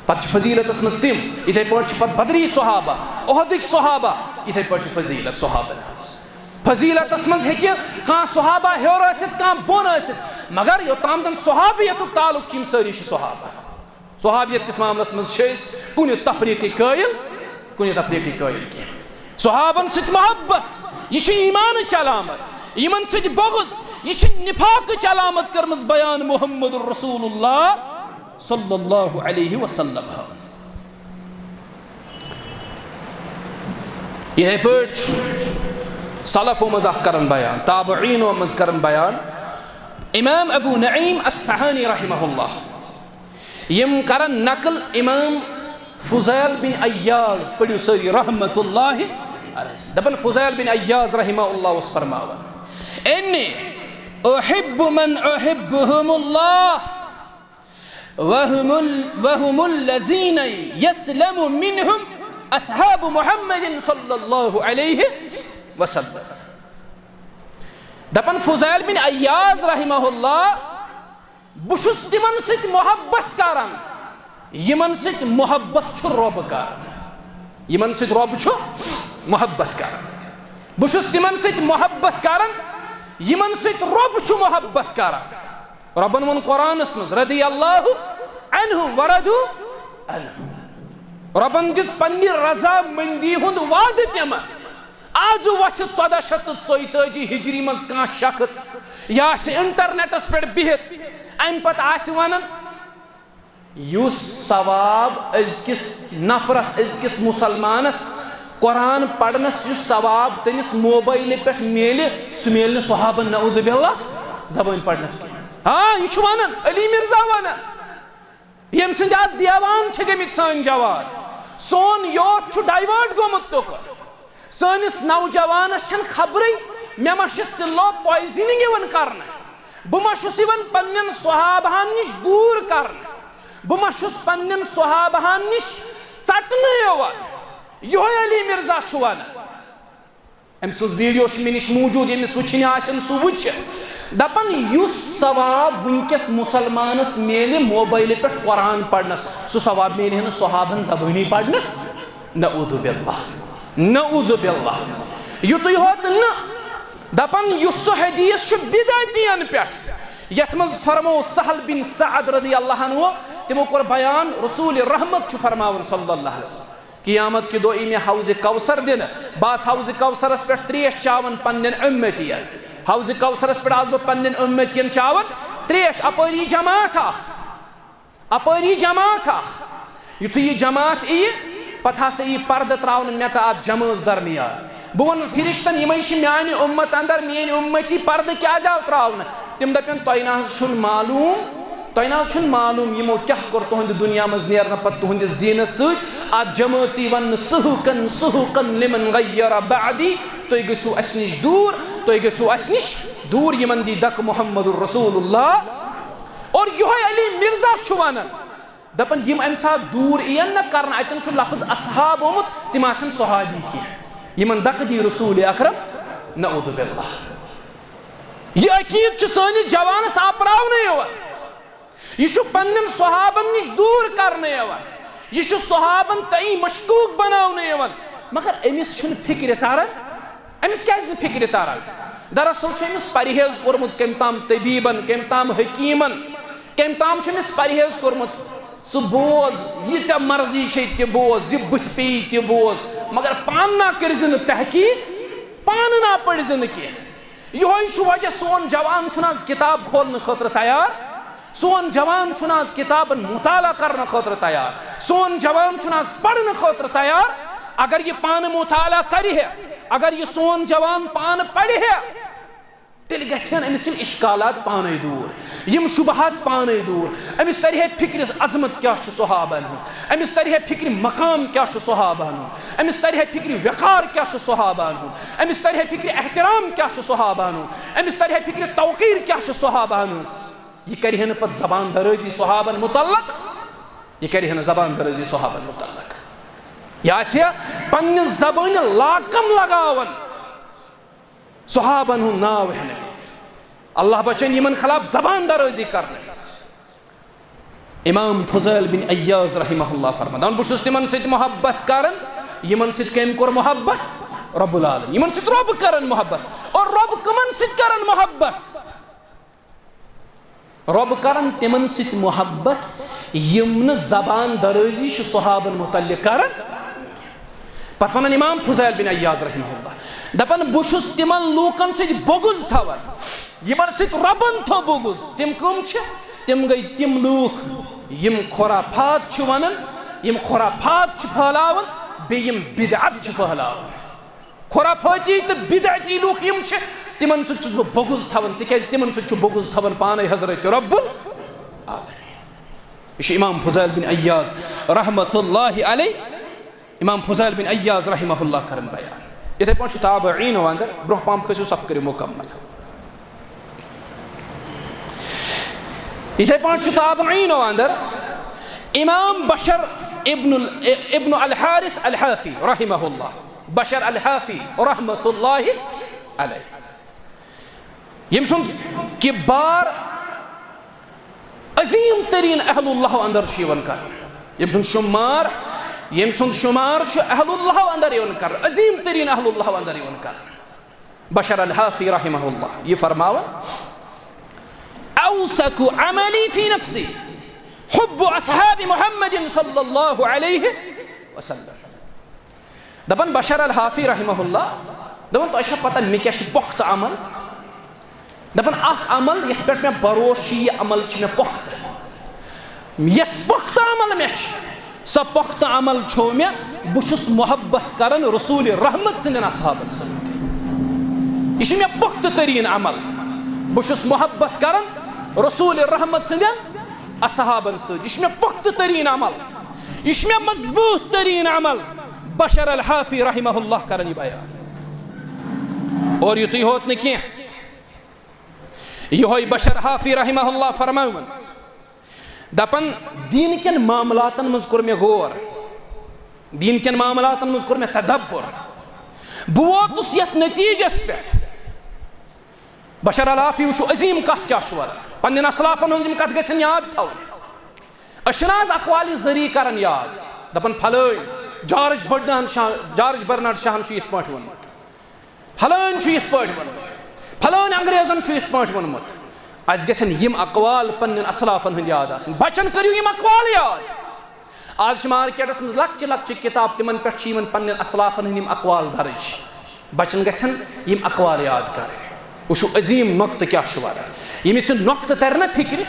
پتہٕ چھِ فضیلتس منٛز تِم، یِتھے پٲٹھۍ چھِ پتہٕ بدری صحابہ، احدٕکۍ صحابہ، یِتھے پٲٹھۍ چھِ فضیلت صحابن ہٕنٛز۔ فضیلتس منٛز ہیٚکہِ کانٛہہ صحابہ ہیوٚر ٲسِتھ، کانٛہہ بۄن ٲسِتھ، مگر یوٚتام زن صحابیتُک تعلق چھُ، یِم سٲری چھِ صحابہ۔ صحابیت کِس معاملس منٛز چھِ أسۍ کُنہِ تفریٖقٕکۍ قٲیِل، کُنہِ تفریٖقٕکۍ قٲیِل کینٛہہ۔ صحابن سۭتۍ محبت، یہِ چھِ ایٖمانٕچ علامت۔ یِمن سۭتۍ بغض، یہِ چھِ نفاقٕچ علامت کٔرمٕژ بیان محمد رسول اللہ صلی اللہ علیہ وسلم۔ یِتھے پٲٹھۍ چھُ سلفو منٛز اکھ کران بیان، تابعینو منٛز کران بیان، امام ابو نعیم اصفہانی رحمہ اللہ۔ یِم کرن نقل امام فضیل بن عیاض، پٔرِو سٲری، رحمت اللہ علیہ۔ دپان فضیل بن عیاض رحمہ اللہ اوس فرماوان، انی احب من احبهم اللہ وهم ال-، وهم الذین یسلم منهم اصحاب محمد صلی اللہ علیہ وسلم۔ دپان فضیل بن عیاض رحمہ اللہ، بہٕ چھُس تِمن سۭتۍ محبت کران، یِمن سۭتۍ محبت چھُ رۄب کران۔ یِمن سۭتۍ رۄب چھُ محبت کران۔ بہٕ چھُس تِمن سۭتۍ محبت کران، یِمن سۭتۍ رۄب چھُ محبت کران۔ رۄبن ووٚن قرآنس منٛز، رضی اللہ عنہم ورضوا عنہ۔ رۄبن دِژ پننہِ رضامندی ہُنٛد وعدٕ تِمن۔ آز وۄتھِ ژۄدہ شیٚتھ تہٕ ژۄیتٲجی ہجری منٛز کانٛہہ شخص، یہِ آسہِ انٹرنیٹس پٮ۪ٹھ بِہِتھ، امہِ پتہٕ آسہِ ونان، یُس ثواب أزکِس نفرس، أزکِس مسلمانس قرآن پرنس، یُس ثواب تٔمِس موبایلہِ پٮ۪ٹھ میلہِ، سُہ میلہِ نہٕ صحابن، نعوذ باللہ، زبٲنۍ پرنس کینٛہہ۔ ہاں، یہِ چھُ ونان، علی مرزا ونان۔ ییٚمہِ سٕنٛدِ آز دیوان چھِ گٔمٕتۍ سٲنۍ جوان۔ سون youth چھُ divert گوٚمُت تُکُن۔ سٲنِس نوجوانس چھَنہٕ خبرٕے، مےٚ ما چھِ slow poisoning یِوان کرنہٕ۔ بہٕ ما چھُس یِوان پننٮ۪ن صحابہن نِش دوٗر کرنہٕ۔ بہٕ ما چھُس پننٮ۪ن صحابہن نِش ژٹنہٕ یِوان۔ یِہوٚے علی مرزا چھُ ونان۔ أمۍ سٕنٛز video چھِ مےٚ نِش موٗجوٗد، ییٚمِس وٕچھِنۍ آسن سُہ وٕچھِ۔ دَپان، یُس ثواب وٕنکیٚس مُسلمانَس میلہِ موبایلہِ پٮ۪ٹھ قرآن پرنَس، سُہ ثواب میلہِ ہے نہٕ صحابن زبٲنی پرنَس۔ نعوذ باللہ، نعوذ باللہ۔ یُتُے ہوت نہٕ، دَپان، یُس سُہ حدیث چھُ بدعتین پٮ۪ٹھ، یتھ منٛز فرمو سہل بن سعد رضی اللہ عنہ، تِمو کوٚر بیان، رسول رحمت چھُ فرماوان صلی اللہ علیہ وسلم، قیامت کہِ دۄہ یی مےٚ حوض کوثر دِنہٕ، بہٕ آسہٕ حوض کوثرس پٮ۪ٹھ ترٛیش چاوان پننٮ۪ن اُمتین، حوض کوثرس پٮ۪ٹھ آسہٕ بہٕ پننٮ۪ن اُمتین چاوان ترٛیش، اپٲری جماعت اکھ، اپٲری جماعت اکھ۔ یُتھُے یہِ جماعت یِیہِ، پتہٕ ہسا یِیہِ پردٕ تراونہٕ مےٚ تہٕ اتھ جمٲژ درمیان۔ بہٕ وَنہٕ فرشتن، یِمے چھِ میانہِ اُمت اندر، میٲنۍ اُمتی، پردٕ کیازِ آو تراونہٕ؟ تِم دپن، تۄہہِ نہ حظ چھُنہٕ معلوم، تۄہہِ نہ حظ چھُنہٕ معلوم یِمو کیاہ کوٚر تُہنٛدِ دُنیا منٛز نیرنہٕ پتہٕ تُہنٛدِس دیٖنس سۭتۍ۔ اتھ جمٲژ یی وننہٕ، سُحُقن سُحُقن لمن غیر بعدی، تُہۍ گٔژھِو اسہِ نِش دوٗر، تُہۍ گٔژھِو اسہِ نِش دوٗر، یِمن دی دکہٕ محمد رسول اللہ۔ اور یِہوٚے علی مرزا چھُ ونان، دپان، یِم امہِ ساتہٕ دوٗر یِن نہ کرنہٕ، اتٮ۪ن چھُ لفظ اصحاب آمُت، تِم آسن صحابی کینٛہہ، یِمن دکہٕ دی رسول اکرم، نعوذ باللہ۔ یہِ عقیٖدٕ چھُ سٲنِس جوانس اپراونہٕ یِوان، یہِ چھُ پننٮ۪ن صحابن نِش دوٗر کرنہٕ یِوان، یہِ چھُ صحابن تام مشکوک بناونہٕ یِوان، مگر أمِس چھُنہٕ فکرِ تران۔ أمِس کیازِ نہٕ فکرِ تران؟ دراصل چھُ أمِس پرہیز کوٚرمُت کٔمۍ تام طبیبن، کٔمۍ تام حکیمن، کٔمۍ تام چھُ أمِس پرہیز کوٚرمُت۔ ژٕ بوز، یہِ ژےٚ مرضی چھے تہِ بوز، یہِ بٕتھِ پیٚیہِ تہِ بوز، مگر پانہٕ نا کٔرۍ زِ نہٕ تحقیق، پانہٕ نا پٔرۍ زِ نہٕ کینٛہہ۔ یِہوٚے چھُ وجہ سون جوان چھُنہٕ آز کتاب کھولنہٕ خٲطرٕ تیار، سون جوان چھُنہٕ آز کتابن مطالعہ کرنہٕ خٲطرٕ تیار، سون جوان چھُنہٕ آز پرنہٕ خٲطرٕ تیار۔ اگر یہِ پانہٕ مطالعہ کرِ ہے، اگر یہِ سون جوان پانہٕ پرِ ہے، تیٚلہِ گژھِ ہن أمِس یِم اشکالات پانے دوٗر، یِم شبہات پانے دوٗر۔ أمِس ترِ ہے فکرِ عظمت کیٛاہ چھُ صحابن ہٕنٛز، أمِس ترِ ہے فکرِ مقام کیٛاہ چھُ صحابن ہُنٛد، أمِس ترِ ہے فکرِ وقار کیٛاہ چھُ صحابن ہُنٛد، أمِس ترِ ہے فکرِ احترام کیٛاہ چھُ صحابن ہُنٛد، أمِس ترِ ہے فکرِ توقیر کیٛاہ چھُ صحابن ہٕنٛز۔ یہِ کرِ ہے نہٕ پتہٕ زبان درٲزی صحابن متعلق، یہِ کرِ ہے نہٕ زبان درٲزی صحابن متعلق۔ یہِ آسہِ ہے پننہِ زبٲنہِ لاکم لگاوان۔ صحابن ہُنٛد ناو ہٮ۪نہٕ وِزِ، اللہ بچٲیِن، یِمن خلاف زبان درٲزی کرنہٕ وِزِ۔ امام فضیل بن عیاض رحمہ اللہ فرماوان، بہٕ چھُس تِمن سۭتۍ محبت کران، یِمن سۭتۍ کٔمۍ کوٚر محبت؟ رب العالمین۔ یِمن سۭتۍ رب کران محبت۔ اور رب کٕمن سۭتۍ کران محبت؟ رب کرن تِمن سۭتۍ محبت، یِم نہٕ زبان درٲزی چھِ صحابن متعلق کران۔ پتہٕ ونان امام فضیل بن عیاض رحمہ اللہ، دپان، بہٕ چھُس تِمن لوٗکن سۭتۍ بغض تھاوان، یِمن سۭتۍ ربن تھوٚو بغض۔ تِم کٕم چھِ؟ تِم گٔے تِم لوٗکھ، یِم خرافات چھِ ونان، یِم خرافات چھِ پھٲلاوان، بیٚیہِ یِم بدعت چھِ پھٲلاوان۔ خرافٲتی تہٕ بدعتی لوٗکھ یِم چھِ، تِمن سۭتۍ چھُس بہٕ بغض تھاوان، تِکیازِ تِمن سۭتۍ چھُ بغض تھاوان پانے حضرت رب العالمین۔ یہِ چھُ امام فضیل بن عیاض رحمت اللہ علیہ، امام فضیل بن عیاض رحمہ اللہ کران بیان۔ یِتھے پٲٹھۍ چھُ تابعینو اندر، برونٛہہ پہم کھٔسِو صف کٔرِو مکمل۔ یِتھے پٲٹھۍ چھُ تابعینو اندر امام بشر ابن ال-، ابن الحارث الحافی رحمہ اللہ، بشر الحافی رحمت اللہ علیہ، ییٚمہِ سُنٛد کردار عظیم ترین اہل اللہ اندر چھُ یِوان کرنہٕ، ییٚمہِ سُنٛد شمار، ییٚمہِ سُنٛد شمار چھُ اہل اللہ اندر یِوان کرنہٕ، عظیم ترین اہل اللہ اندر یِوان کرنہٕ۔ بشر الحافی رحمہ اللہ یہِ فرماوان، اوثق عملی فی نفسی حب اصحاب محمد صلی اللہ علیہ وسلم۔ دپان بشر الحافی رحمہ اللہ، دپان، تۄہہِ چھا پتہ مےٚ کیٛاہ چھُ پۄختہٕ عمل؟ دپان، اکھ عمل یتھ پٮ۪ٹھ مےٚ بھروسہٕ چھُ، یہِ عمل چھُ مےٚ پۄختہٕ۔ یۄس پۄختہٕ عمل مےٚ چھِ، سۄ پۄختہٕ عمل چھو مےٚ، بہٕ چھُس محبت کران رسول رحمت سٕنٛدٮ۪ن اصحابن سۭتۍ۔ یہِ چھُ مےٚ پۄختہٕ تریٖن عمل۔ بہٕ چھُس محبت کران رسول رحمت سٕنٛدٮ۪ن اصحابن سۭتۍ۔ یہِ چھُ مےٚ پۄختہٕ تریٖن عمل۔ یہِ چھُ مےٚ مضبوٗط تریٖن عمل۔ بشر الحافی رحمہ اللہ کران یہِ بیان۔ اور یُتُے ہوت نہٕ کینٛہہ، یِہوٚے بشر حافی رحمہ اللہ فرماوان، دپان، دیٖن کٮ۪ن معاملاتن منٛز کوٚر مےٚ غور، دیٖن کٮ۪ن معاملاتن منٛز کوٚر مےٚ تدبر، بہٕ ووتُس یتھ نتیٖجس پٮ۪ٹھ۔ بشر الحافی وٕچھِو عظیٖم کتھ کیٛاہ چھُ ونان، پننٮ۪ن اسلافن ہٕنٛز یِم کتھ گژھن یاد تھاونہِ۔ أسۍ چھِنہٕ آز اقوالِ زری کران یاد، دپان، فلٲنۍ George Bernard Shaw, George Bernard شاہن چھُ یِتھ پٲٹھۍ ووٚنمُت۔ فلٲنۍ چھُ یِتھ پٲٹھۍ ووٚنمُت، فلٲنۍ انگریزن چھُ یِتھ پٲٹھۍ ووٚنمُت۔ اَسہِ گژھن یِم اقوال پننٮ۪ن اسلافن ہٕنٛدۍ یاد آسٕنۍ۔ بچن کٔرِو یِم اقوال یاد۔ آز چھِ مارکیٹس منٛز لۄکچہِ لۄکچہِ کِتاب، تِمن پٮ۪ٹھ چھِ یِمن پننٮ۪ن اسلافن ہٕنٛدۍ یِم اقوال درج۔ بچن گژھن یِم اقوال یاد کرٕنۍ۔ وٕچھِو عظیٖم نۄقطہٕ کیٛاہ چھُ ونان۔ ییٚمِس یہِ نۄقطہٕ ترِ نہ فِکرِ،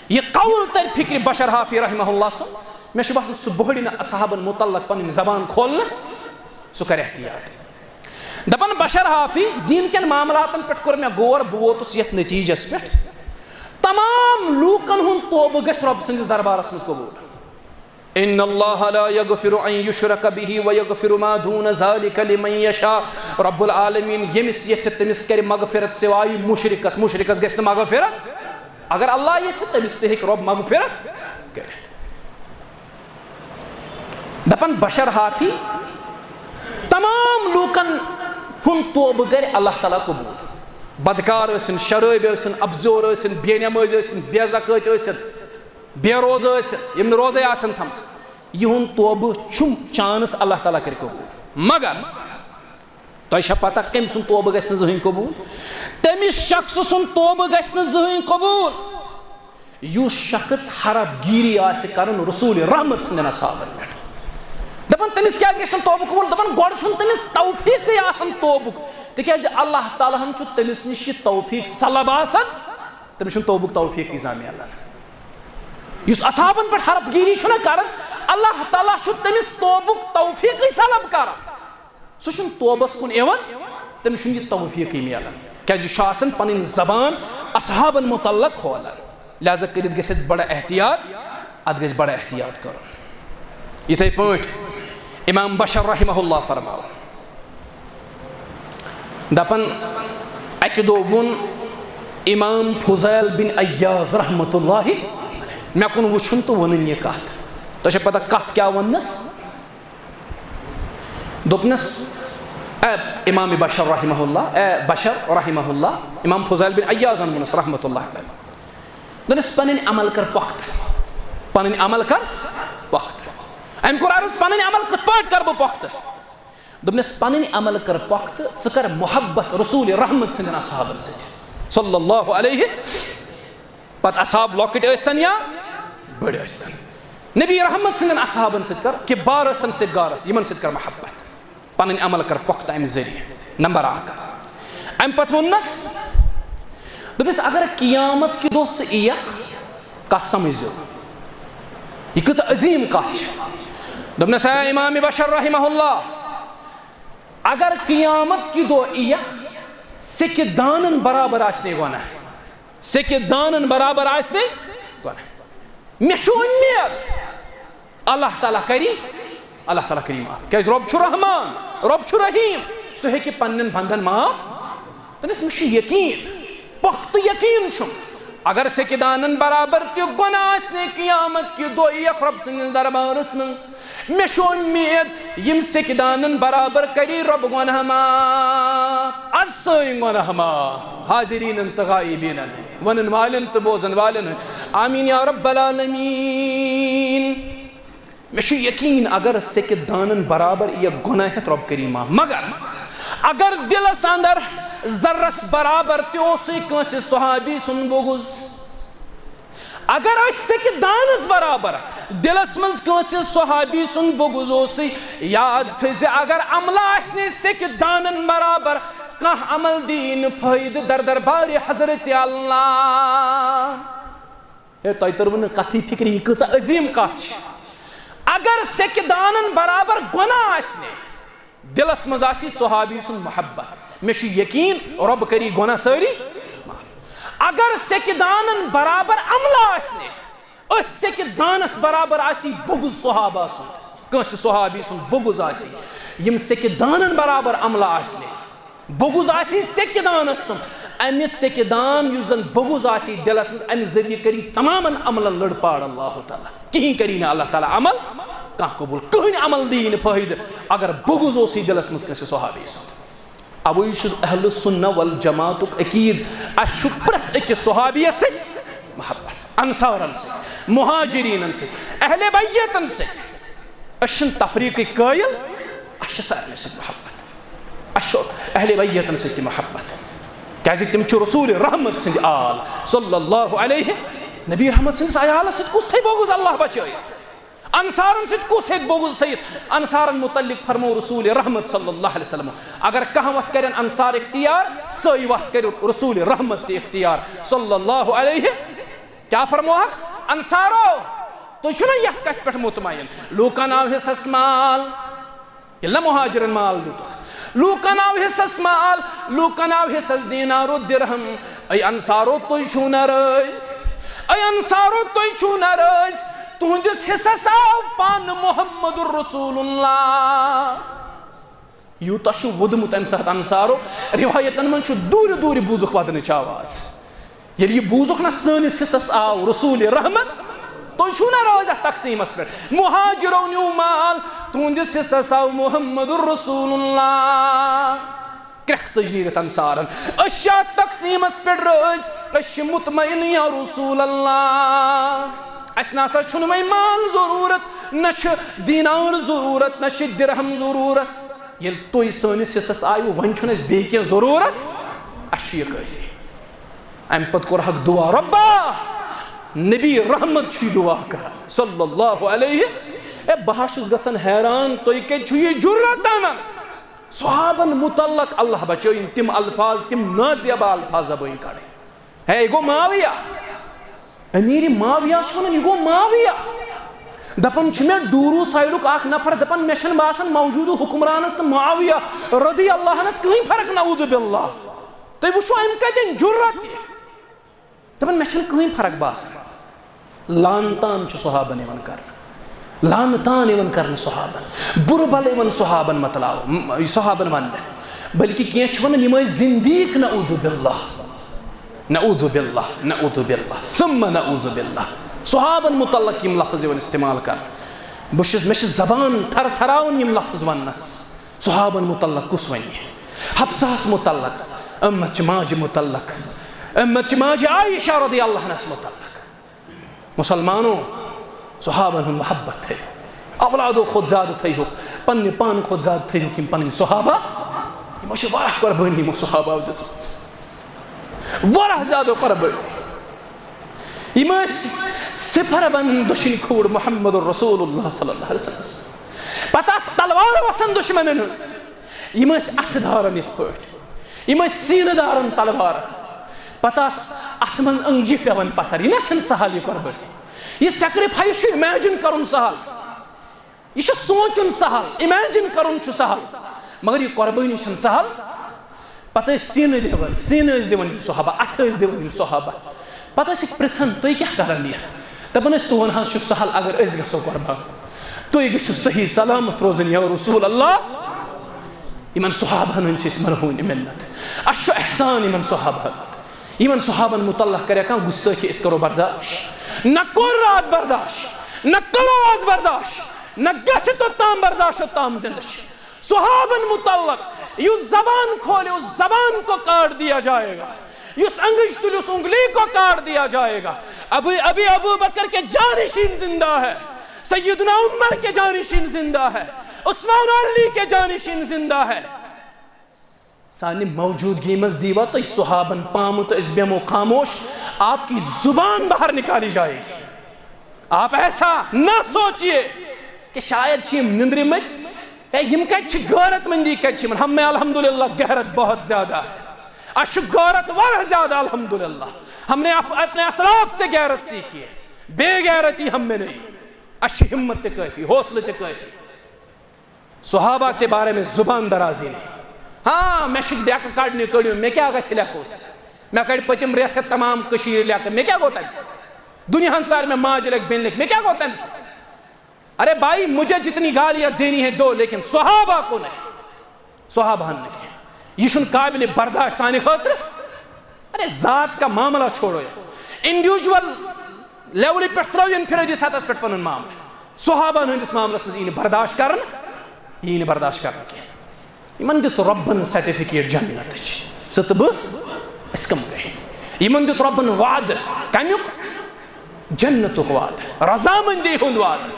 یہِ قول ترِ فِکرِ بشر حافی رحمہ اللہ سُنٛد، مےٚ چھُ باسان سُہ بوہرِ نہٕ اصحابن متعلق پنٕنۍ زبان کھولنس، سُہ کرِ احتیاط۔ دپان بشر حافی، دین کٮ۪ن معاملاتن پٮ۪ٹھ کوٚر مےٚ غور، بہٕ ووتُس یتھ نتیجس پٮ۪ٹھ، تمام لوٗکن ہُنٛد توبہٕ گژھِ رۄب سٕنٛدِس دربارس منٛز قبول۔ ان اللہ لا یغفر ان یشرک بہ ویغفر ما دون ذلک لمن یشاء۔ رب العالمین ییٚمِس یژھِ تٔمِس کرِ مغفرت سوائے مشرکس۔ مشرکس گژھِ نہٕ مغفرت۔ اگر اللہ یژھِ تٔمِس تہِ ہیٚکہِ رب مغفرت کٔرِتھ۔ دپان بشر حافی، تمام لوٗکن ہُنٛد توبہٕ کرِ اللہ تعالیٰ قبول۔ بدکار ٲسِن، شرٲبۍ ٲسِن، ابزیور ٲسِن، بے نمٲزۍ ٲسِن، بے زکٲتۍ ٲسِن، بے روزٕ ٲسِن، یِم نہٕ روزے آسن تھمژٕ، یِہُنٛد توبہٕ چھُم چانس اللہ تعالیٰ کرِ قبول۔ مگر تۄہہِ چھا پتہ کٔمۍ سُنٛد توبہٕ گژھِ نہٕ زٕہٕنۍ قبول؟ تٔمِس شخصہٕ سُنٛد توبہٕ گژھِ نہٕ زٕہٕنۍ قبول یُس شخص حرف گیٖری آسہِ کران رسول رحمت سٕنٛدٮ۪ن اصحابن پٮ۪ٹھ۔ دپان تٔمِس کیٛازِ گژھِ نہٕ توبہٕ قبول؟ دپان گۄڈٕ چھُنہٕ تٔمِس توفیٖقٕے آسان توبُک، تِکیٛازِ اللہ تعالیٰ ہن چھُ تٔمِس نِش یہِ توفیٖق سلب آسان، تٔمِس چھُنہٕ توبُک توفیٖقٕے زانٛہہ میلان۔ یُس اصحابن پٮ۪ٹھ حرف گیٖری چھُنہ کران، اللہ تعالیٰ چھُ تٔمِس توبُک توفیٖقٕے سلب کران۔ سُہ چھُنہٕ توبس کُن یِوان، تٔمِس چھُنہٕ یہِ توفیٖقٕے میلان، کیٛازِ یہِ چھُ آسان پنٕنۍ زبان اصحابن متعلق کھولان۔ لہذا کٔرِتھ گژھِ اَتھ بڑٕ احتیاط، اتھ گژھِ بڑٕ احتیاط کرُن۔ یِتھے پٲٹھۍ امام بشر رحمہ اللہ فرماوان، دپان، اکہِ دۄہ ووٚن امام فضیل بن عیاض رحمۃ اللہ، مےٚ کُن وٕچھُن تہٕ ووٚنُن یہِ کتھ۔ تۄہہِ چھےٚ پتہ کتھ کیٛاہ ووٚننس؟ دوٚپنَس، اے امام بشر رحمہ اللہ، اے بشر رحمہ اللہ، امام فضیل بن عیاضن ووٚنُس رحمۃ اللہ علیہ۔ دوٚپنَس، پنٕنۍ عمل کر پۄختہٕ، پنٕنۍ عمل کر پۄختہٕ۔ أمۍ کوٚر عرض، پنٕنۍ عمل کِتھ پٲٹھۍ کر بہٕ پۄختہٕ؟ دوٚپنَس، پنٕنۍ عمل کر پۄختہٕ، ژٕ کر محبت رسول رحمت سٕنٛدٮ۪ن اصحابن سۭتۍ، صلی اللہ علیہ۔ پتہٕ اصحاب لۄکٕٹۍ ٲسۍتن یا بٔڑۍ ٲسۍتن، نبی رحمت سٕنٛدٮ۪ن اصحابن سۭتۍ کر، کبار ٲسۍتن، صغار ٲسۍ، یِمن سۭتۍ کر محبت، پنٕنۍ عمل کر پۄختہٕ امہِ ذٔریعہٕ۔ نمبر اکھ۔ امہِ پتہٕ ووٚننس، دوٚپنس، اگر قیامت کہِ دۄہ ژٕ یِیکھ، کتھ سمجھ زیو، یہِ کۭژاہ عظیٖم کتھ چھِ۔ دوٚپنس، اے امام بشر رحمہ اللہ، اگر قیامت کہِ دۄہ یِیکھ، سیٚکہِ دانن برابر آسہِ نہٕ گۄناہ، سیٚکہِ دانن برابر آسہِ نہٕ گۄناہ۔ مےٚ چھُ اُمید اللہ تعالیٰ کری، اللہ تعالیٰ کری معاف، کیازِ رۄب چھُ رحمان، رۄب چھُ رحیٖم، سُہ ہیٚکہِ پننٮ۪ن بندن معاف۔ دوٚپنس، مےٚ چھُ یقیٖن، پۄختہٕ یقیٖن چھُم، اگر سیٚکہِ دانن برابر تہِ گۄناہ آسہِ نہٕ، قیامت کہِ دۄہ یِیَکھ رۄب سٕنٛدِس دربارس منٛز۔ مےٚ چھُ اُمید، یِم سیٚکہِ دانن برابر کری رۄب گۄناہ معاف، از سٲنۍ گۄناہ معاف، حاضریٖنن تہٕ غائبیٖنن ہٕنٛدۍ، ونن والٮ۪ن تہٕ بوزن والٮ۪ن ہٕنٛدۍ۔ آمیٖن یا رب العالمیٖن۔ مےٚ چھُ یقیٖن، اگر سیٚکہِ دانن برابر یِیَکھ گۄناہ ہٮ۪تھ، رۄب کری معاف۔ مگر اگر دِلس اندر ذرس برابر تہِ اوسُے کٲنٛسہِ صحابی سُنٛد بغض، اگر أتھۍ سیٚکہِ دانس برابر دِلس منٛز کٲنٛسہِ صحابی سُنٛد بغض اوسُے، یاد تھٲوزِ، اگر عملہٕ آسہِ نہٕ سیٚکہِ دانن برابر، کانٛہہ عمل دی نہٕ فٲیدٕ در دربارِ حضرت اللہ۔ ہے، تۄہہِ توٚروٕ نہٕ کتھٕے فکرِ، یہِ کۭژاہ عظیٖم کتھ چھِ۔ اگر سیٚکہِ دانن برابر گۄناہ آسہِ نہٕ، دِلس منٛز آسہِ صحابی سُنٛد محبت، مےٚ چھُ یقیٖن رۄب کری گۄناہ سٲری معاف۔ اگر سیٚکہِ دانن برابر عملہٕ آسہِ نہٕ، أتھۍ سیٚکہِ دانس برابر آسہِ بغض صحابہ سُنٛد، کٲنٛسہِ صحابی سُنٛد بغض آسہِ، یِم سیٚکہِ دانن برابر عملہٕ آسہِ نہٕ، بغض آسی سیٚکہِ دانس سُنٛد، امہِ سیٚکہِ دان یُس زن بغض آسی دِلس منٛز، امہِ ذٔریعہٕ کری تمامن عملن لٔڑ پاڑ اللہ تعالیٰ۔ کہیٖنۍ کری نہٕ اللہ تعالیٰ عمل کانٛہہ قبول، کٕہٕنۍ عمل دی نہٕ فٲیدٕ اگر بغض اوسُے دِلس منٛز کٲنٛسہِ صحابی سُنٛد۔ اوے چھُ اہل سنہ والجماعتُک عقیٖد، اسہِ چھُ پرٛٮ۪تھ أکِس صحابیَس سۭتۍ محبت، انصارن سۭتۍ، مہاجریٖنن سۭتۍ، اہل بیتن سۭتۍ۔ أسۍ چھِنہٕ تفریقٕکۍ قٲیل، اسہِ چھِ سارنٕے سۭتۍ محبت۔ اسہِ چھُ اہل بیتن سۭتۍ تہِ محبت۔ کیازِ تِم چھِ رسول رحمت سٕنٛدۍ آل صلی اللہ علیہ۔ نبی رحمت سٕنٛدِس عیالَس سۭتۍ کُس تھٲے بغض؟ اللہ بچٲیِتھ۔ انصارن سۭتۍ کُس ہیٚکہِ بغض تھٲیِتھ؟ انصارن متعلق فرمو رسول رحمت صلی اللہ علیہ وسلم، اگر کانٛہہ وتھ کرن انصار اختیار، سۄے وتھ کرِ رسول رحمت تہِ اختیار صلی اللہ علیہ۔ کیا فرموہکھ؟ انصارو، تُہۍ چھِو نا یتھ کتھِ پٮ۪ٹھ مطمئن؟ لوٗکن آو حصس مال، ییٚلہِ نہ مہاجرن مال دیُتکھ، لوٗکن آو حصس مال، لوٗکن آو حصس دینار و درہم۔ اے انصارو، تُہۍ چھِو نہ رٲضۍ؟ اے انصارو، تُہۍ چھِو نہ رٲضۍ؟ تُہنٛدِس حصس آو پانہٕ محمد رسول اللہ۔ یوٗتاہ چھُ ووٚدمُت اَمہِ ساتہٕ انصارو، رِوایتن منٛز چھُ دوٗرِ دوٗرِ بوٗزُکھ وَدنٕچ آواز۔ ییٚلہِ یہِ بوٗزُکھ نہ سٲنِس حصس آو رسول رحمت، تُہۍ چھِو نہ رٲضۍ اَتھ تقسیٖمس پٮ۪ٹھ؟ مہاجرو نیوٗ مال، تُہنٛدِس حصس آو محمد رسول اللہ۔ کرٛٮ۪کھ ژٔج نیٖرِتھ انصارن۔ أسۍ چھِ اَتھ تقسیٖمس پٮ۪ٹھ رٲضۍ، أسۍ چھِ مطمئن یا رسول اللہ۔ اَسہِ نہ سا چھُنہٕ وۄنۍ مال ضروٗرت، نہ چھِ دینار ضروٗرت، نہ چھِ درہم ضروٗرت۔ ییٚلہِ تُہۍ سٲنِس حصس آیوٕ، وۄنۍ چھُنہٕ اَسہِ بیٚیہِ کینٛہہ ضروٗرت، اَسہِ چھُ یہِ کٲفی۔ اَمہِ پتہٕ کوٚر حق دعا، رۄبا، نبی رحمت چھُ یہِ دعا کران صلی اللہ علیہ۔ اے، بہٕ ہا چھُس گژھان حیران، تُہۍ کتہِ چھِو یہِ جرأت انان؟ صحابن متعلق اللہ بچٲیِن تِم الفاظ، تِم نازیبا الفاظ زبٲنۍ کڑٕنۍ۔ ہے، یہِ گوٚو معاویہ۔ امیر معاویہ چھُ ونان، یہِ گوٚو معاویہ۔ دپان چھُ مےٚ ڈوٗروٗ سایڈُک اکھ نفر، دپان مےٚ چھَنہٕ باسان موجودٕ حکمرانس تہٕ معاویہ رضی اللہ عنس کٕہٕنۍ فرق، نعوذ باللہ۔ تُہۍ وٕچھِو أمۍ کتٮ۪ن جرأت یہِ۔ دپان مےٚ چھَنہٕ کٕہٕنۍ فرق باسان۔ لعنتان چھُ صحابن یِوان کرنہٕ، لعنتان یِوان کرنہٕ صحابن، بُرٕ بلہٕ یِوان صحابن متلاو-، م-، صحابن وننہٕ۔ بلکہ کینٛہہ چھِ ونان یِم ٲسۍ زندیق، نعوذ باللہ، نعوذ باللہ، نعوذ باللہ، ثم نعوذ باللہ۔ صحابن متعلق یِم لفظ یِوان استعمال کرنہٕ۔ بہٕ چھُس، مےٚ چھِ زبان تھر تھراوان یِم لفظ وننس۔ صحابن متعلق کُس ونہِ؟ حفصہس متعلق، امت چہِ ماجہِ متعلق، امت چہِ ماجہِ عائشہ رضی اللہ عنہس متعلق۔ مسلمانو، صحابن ہُنٛد محبت تھٲیِو، اولادو کھۄتہٕ زیادٕ تھٲیِہُکھ، پننہِ پانہٕ کھۄتہٕ زیادٕ تھٲیِہُکھ یِم پنٕنۍ صحابہ۔ یِمو چھِ واریاہ قربٲنی یِمو صحابہ دِژمٕژ، واریاہ زیادٕ قربٲنی۔ یِم ٲسۍ صفر بند دٔچھِنۍ کھوٚوُر محمد رسول اللہ صلی اللہ علیہ وسلم۔ پتہٕ آسہٕ تلوار وسان دشمنن ہٕنٛز۔ یِم ٲسۍ اتھٕ دارن یِتھ پٲٹھۍ، یِم ٲسۍ سینہٕ دارن تلوارن۔ پتہٕ آسہٕ اتھٕ منٛز أنٛگجہِ پٮ۪وان پتھر۔ یہِ نہ چھنہٕ سہل، یہِ قربٲنی۔ یہِ sacrifice چھُ imagine کرُن سہل، یہِ چھُ سونٛچُن سہل، imagine کرُن چھُ سہل، مگر یہِ قربٲنی چھنہٕ سہل۔ پتہٕ ٲسۍ سینہٕ دِوان، سینہٕ ٲسۍ دِوان یِم صحابہ، اَتھٕ ٲسۍ دِوان یِم صحابہ۔ پتہٕ ٲسِکھ پرژھان، "تُہۍ کیٛاہ کران یتھ؟" دپان ٲسۍ، "سون حظ چھُ سہل اگر أسۍ گژھو قربان، تُہۍ گٔژھِو صحیح سلامت روزٕنۍ یا رسول اللہ۔" یِمن صحابہن ہٕنٛز چھِ أسۍ مرہون منت۔ اَسہِ چھُ احسان یِمن صحابہن۔ یِمن صحابن متعلق کرے کانٛہہ گستٲخی، أسۍ کرو برداشت۔ نہ کوٚر راتھ برداشت، نہ کوٚر آز برداشت، نہ گژھِ توٚتام برداشت، توٚتام زندٕ چھِ۔ صحابن متعلق یُس زبان کھولے، اس زبان کو کاٹ دیا جائے گا۔ یُس انگج تُلہِ، اس انگلی کو کاٹ دیا جائے گا۔ ابھی، ابھی ابو بکر کے جانشین زندہ ہے، سیدنا عمر کے جانشین زندہ ہے، عثمان علی کے جانشین زندہ ہے۔ سانہِ موجودگی منٛز دیوا تُہۍ صحابن پامہٕ تہٕ أسۍ بیٚہمو خاموش، آپ کی زبان باہر نکالی جائے گی۔ آپ ایسا نہ سوچیے کہ شاید چھِ یِم نندرِ مٕتۍ۔ ہے، یِم کتہِ چھِ؟ غیرت مندی کتہِ چھِ یِمن؟ ہم میں الحمدللہ غیرت بہت زیادہ ہے۔ اَسہِ چھُ غیرت واریاہ زیادہ الحمدللہ۔ ہم نے اپ-، اپنے اسلاف سے غیرت سیکھی ہے۔ بے غیرتی ہم میں نہیں۔ اَسہِ چھِ ہمت تہِ کٲفی، حوصلہٕ تہِ کٲفی۔ صحابہ کے بارے میں زبان درازی نہیں۔ ہاں، مےٚ چھِ لیکہٕ کڑنہِ، کٔڑِو، مےٚ کیٛاہ گژھِ لیکہٕ سۭتۍ؟ مےٚ کڑِ پٔتِم رٮ۪تھ ہٮ۪تھ تمام کٔشیٖر لیکہٕ، مےٚ کیٛاہ گوٚو تَمہِ سۭتۍ؟ دُنیاہن ژارِ مےٚ ماجہِ لیکہٕ، بیٚنہِ لیکہٕ، مےٚ کیٛاہ گوٚو تَمہِ سۭتۍ؟ ارے بھائی، مجھے جتنی گالیاں دینی ہے دو، لیکن صحابہ کو نہیں۔ صحابہن نہٕ کینٛہہ۔ یہِ چھُنہٕ قابلِ برداشت سانہِ خٲطرٕ۔ ارے، ذات کا معاملہ چھوڑو یار۔ انڈیویجول لیولہِ پٮ۪ٹھ ترٲیِو انفرٲدی سطحس پٮ۪ٹھ پنُن معاملہٕ۔ صحابن ہٕنٛدِس معاملس منٛز یی نہٕ برداشت کرنہٕ، یی نہٕ برداشت کرنہٕ کینٛہہ۔ یِمن دیُت رۄبن سرٹیفکیٹ جنتٕچ۔ ژٕ تہٕ بہٕ، أسۍ کم گٔے؟ یِمن دیُت رۄبن وعدٕ۔ کمیُک؟ جنتُک وعدٕ، رضامندی ہُنٛد وعدٕ۔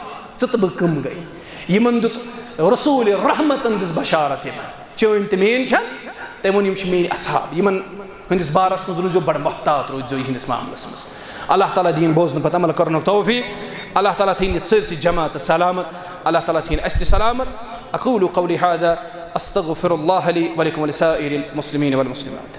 ژٕ تہٕ بہٕ کم گٔے؟ یِمن دیُت رسول رحمتن دِژ بشارت یِمن۔ چٲنۍ تہٕ میٲنۍ چھےٚ تٔمۍ ووٚن، یِم چھِ میٲنۍ اصحاب، یِمن ہٕنٛدِس بارس منٛز روٗزِو بڑٕ محتاط، روٗزِو یِہنٛدِس معاملس منٛز۔ اللہ تعالیٰ دِیِن بوزنہٕ پتہٕ عمل کرنُک توفیق۔ اللہ تعالیٰ تھٲیِن یہِ سٲرسٕے جماعت سلامت۔ اللہ تعالیٰ تھٲیِن اسہِ تہِ سلامت۔ اقول قولی هذا، استغفر الله لي ولكم ولسائر المسلمين والمسلمات۔